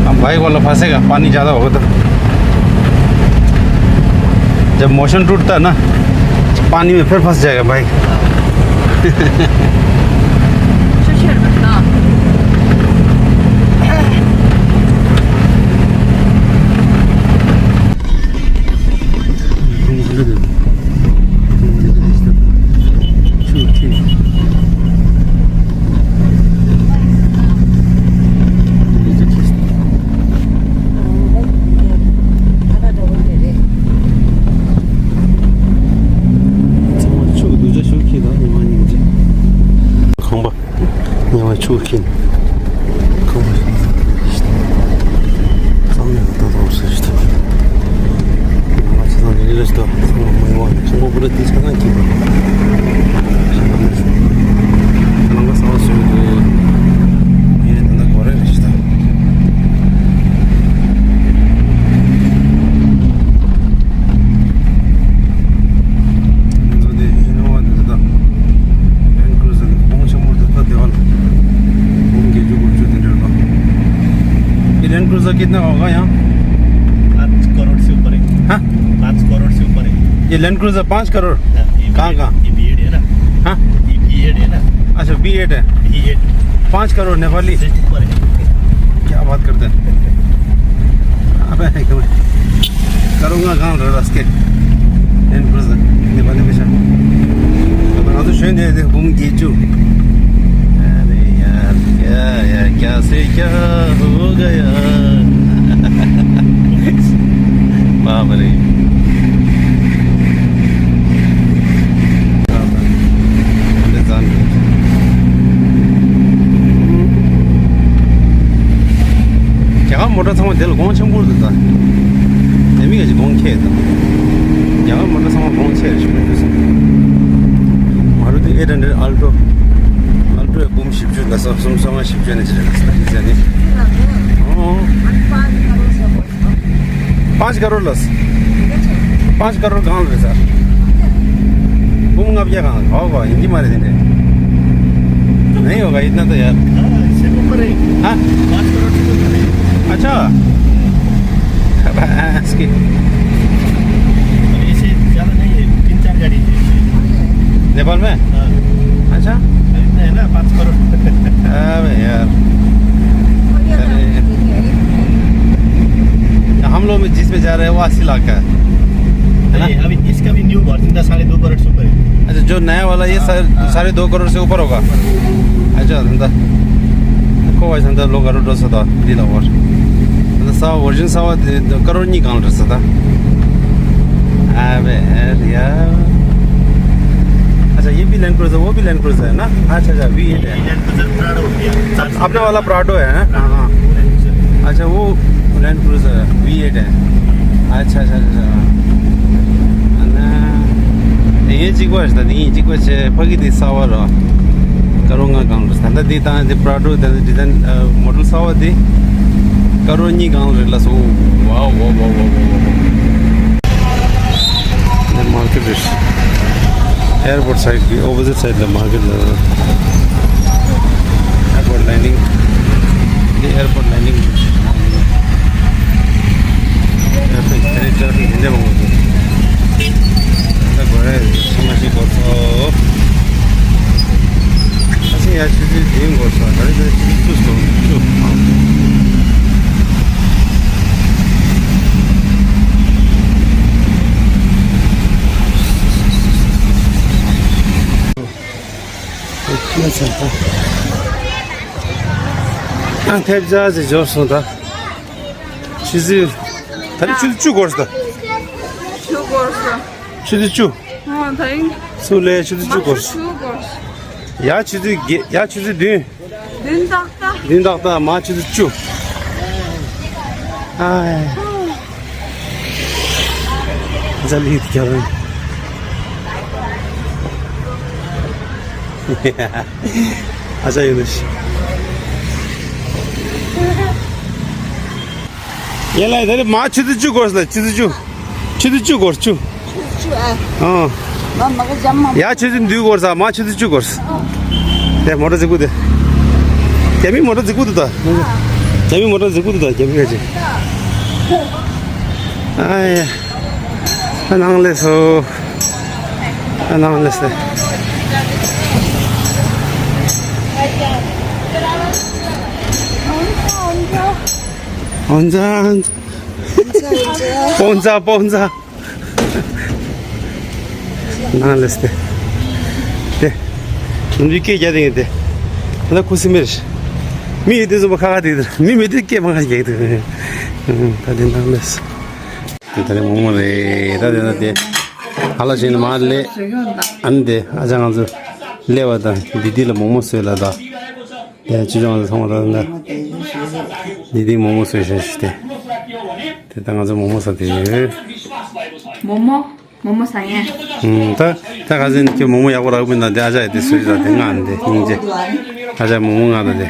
अब बाइक वाला फंसेगा, पानी ज़्यादा होगा तो। जब मोशन टूटता है ना, पानी में फिर फंस जाएगा बाइक। ཁང་པ། ཉལ་བའི་ཆུ་ཁྱིམ། ཁང་པ། ཚང་མས་ད་དུང་ཟེར་ཞིག་ཐུབ། ང་ཚོ་ཚང་མས་རེ་རེ་ཞིག་ཐུབ། ཚང་མ་མ་ཡོང་བ་ནས་ཁང་པ་པུ་ར་དེ་ཆ་ཚང་ཁྱིམ་པ། ལམ་ཁ་གསར་པ་བཟོས་འདུག་ངས་ད་ལྟ་གོ་རེ་རེ་ཞིག་ཐུབ། ང་ཚོ་དེ་ཨིན་ནོ་ཝ་དེ་ད་ལེན་ཀུ་རུ་ཛར་དེ་ཁོང་ཆེན་པོ་དེ་ད་དེ་བ་ལ་ཁོང་བརྒྱད་ཅུ་དགུ་བཅུ་དེ་འདྲ་ལ། ये लैंड क्रूजर कितना होगा यहाँ? पाँच करोड़ से ऊपर है। हाँ? पाँच करोड़ से ऊपर है। ये लैंड क्रूजर पाँच करोड़? हाँ, ये कहाँ, कहाँ? ये बी एट है ना? हाँ? ये बी एट है ना? अच्छा, बी एट है। B eight. पाँच करोड़ नेपाली? से ऊपर है। क्या बात करते हैं? अबे, करूँगा काम रहा उसके। लैंड क्रूजर नेपाली पैसा। अब हम तो स्वयं दे दे, घूम के चू। अरे यार, क्या यार, क्या से क्या हो गया? बाप रे। རྒྱ་གར་མོ་ཊ་ཚང་མ་དེ་ལ་གོང་ཆེན་པོ་རེད་ད། དེ་མིན་ག་ཅིག་གོང་ཁེ་ད། རྒྱ་གར་མོ་ཊ་ཚང་མ་གོང་ཆེ་རེད་ཞུ་མི་འདུག་ཟེར། Maruti eight hundred Alto། Alto ཡ་འབུམ་བཞི་བཅུ་ལ་ས་གསུམ་སོ་ལྔ་བཞི་བཅུ་ནས་ཅི་རེད་ད་དེ་ཟེར་ནི། ཨོ། पाँच करोड़ लस। पाँच करोड़ लस। पाँच करोड़ कहाँ लस सर? घूम अब क्या कहाँ? होगा हिंदी मारे देंगे। नहीं होगा इतना तो यार। हाँ, इससे ऊपर है। हाँ? पाँच करोड़ से ऊपर है। अच्छा। इसकी अभी इसे ज़्यादा नहीं है, तीन चार गाड़ी है। नेपाल में? हाँ। अच्छा। इतना है ना, पाँच करोड़। अबे यार। अरे। हम लोग में जिसमें जा रहे हैं वो अस्सी लाख का है। है ना? नहीं, अभी इसका भी न्यू वर्जन था, साढ़े दो करोड़ से ऊपर है। अच्छा, जो नया वाला ये हाँ, साढ़े हाँ। साढ़े दो करोड़ से ऊपर होगा। अच्छा, धंधा। को भाई धंधा लोग करोड़ दो सौ था, दी ला और। मतलब सा वर्जन सा वा दे- दो करोड़ नहीं काउंटर से था। अबे यार, यार। अच्छा, ये भी लैंड क्रूजर, वो भी लैंड क्रूजर है ना? अच्छा, अच्छा, वी एट है। लैंड क्रूजर प्राडो है। अपने वाला प्राडो है ना? हाँ, हाँ। अच्छा, वो लैंड क्रूजर वी एट है। अच्छा, अच्छा, अच्छा, अच्छा। ཨ་ནི། དེ་ཡིན་གཅིག་པ་ཞིག་དང་དེ་ཡིན་གཅིག་པ་བྱས་ཕ་གི་དེ་གསར་པ་རོ། ཀ་རོ་ལྔ་གང་རོ། ད་ལྟ་དེ་དང་དེ་པྲ་ཌོ་དང་དེ་ཌི་ཛའིན་མོ་ཌེལ་གསར་པ་དེ། ཀ་རོ་གཉིས་གང་རེད་ལ་སོ། ཝའོ་ཝའོ་ཝའོ་ཝའོ་ཝའོ། འདི་མར་ཀེཊ་རེད། ཨེར་པོར་ཊི་སའིཌ་གི་ཨོ་པོ་ཟིཊ་སའིཌ་ལ་མར་ཀེཊ་ལ། ཨེར་པོར་ཊི་ལེན་ཌིང་། འདི་ཨེར་པོར་ཊི་ལེན་ཌིང་རེད། ཊེ་ཕིག་དེ་རིང་ཊེ་ཕིག་དེ་འདྲ་མང་པོ་འདུག་ད་གོ་རེ་སུ་མ་ཞིག་གོ་ཚོ། ཨ་ཤི་ཡ་ཆུ་ཚོད་བདུན་འགོར་སོང་། ད་རེས་ཆུ་ཚོད་བཅུ་སོང་བཅུ། ཨང་ཐེབས་ཇ་ཟེར་འབྱོར་སོང་ད། ཆུ་ཚོད་ད་རེས་ཆུ་ཚོད་བཅུ་འགོར་སོང་ད། ཆུ་ཚོད་བཅུ། ཨ་ད་ཡིན། སུ་ལས་ཆུ་ཚོད་བཅུ་འགོར། ཆུ་འགོར། ཡ་ཆུ་ཚོད་བརྒྱད། ཡ་ཆུ་ཚོད་བདུན། བདུན་ཏག་ཏག་བདུན་ཏག་ཏག་མ་ཆུ་ཚོད་བཅུ། ཨ། ཛ་ལི་ཀྱ་རང་། ཨ་ཅག་ཡོད་ནི་ཤི། ཡན་ལག་ད་རེས་མ་ཆུ་ཚོད་བཅུ་འགོར་སོང་། ཆུ་ཚོད་བཅུ། ཆུ་ཚོད་བཅུ་འགོར་བཅུ། ཨ། ཡ་ཆུ་ཚོད་བདུན་འགོར་ས། མ་ཆུ་ཚོད་བཅུ་འགོར་ས། དེ་མོ་ཊ་རྫིག་པོ་དེ། རྒྱ་མི་མོ་ཊ་རྫིག་པོ་འདུག་ད། རྒྱ་མི་མོ་ཊ་རྫིག་པོ་འདུག་ད། རྒྱ་མི་ཁ་ཅིག་ཨ་ཡ། ཨ་ནང་ལས་སོ། ཨ་ནང་ལས་སོ། ཨོན་ཛ། ཨོན་ཛ། ཨོན་ཛ། ཨོན་ཛ། ཨོན་ཛ། ནང་ལས་ཏེ། ཏེ། ནམ་རྒྱུན་སྐད་རྒྱག་དེ་ཡིན་ཏེ། ད་ཁུ་སིམ་མེར། མི་ཡོད་དེ་ཚོ་མ་ཁ་ཁ་དེ་དེ། མི་མེད་དེ་སྐད་མ་ཁ་རྒྱག་དེ། ད་དེ་ནང་ལས། ད་རེས་མོག་མོག་རེད། ད་དེ་ད་དེ། ཧ་ལ་ཞིག་ནི་མ་ལས། ཨ་ནི་དེ་ཨ་ཅག་ང་ཚོ་སླེབས་པ་དང་དི་དི་ལ་མོག་མོག་བཟོས་ལ་ད། ཡ་ཅི་ཅང་ཚང་མ་ད་ན། དི་དི་མོག་མོག་བཟོས་ཤག་ཞིག་སྟེ། དེ་ད་ང་ཚོ་མོག་མོག་ཟ་དེ་ཡོད། མོག་མོག་མོག་མོག་ཟ་ཡས། ཨུམ། ད་ད་ག་ཟེར་ཁྱོད་མོག་མོག་ཡག་པོ་རག་པ་ཡིན་ན་དེ་ཨ་ཅག་ཡ་དེ་བཟོས་ཟ་དེ་མངགས་ནས་དེ་སྙིང་རྗེ། ཨ་ཅག་མོག་མོག་མངགས་ད་དེ།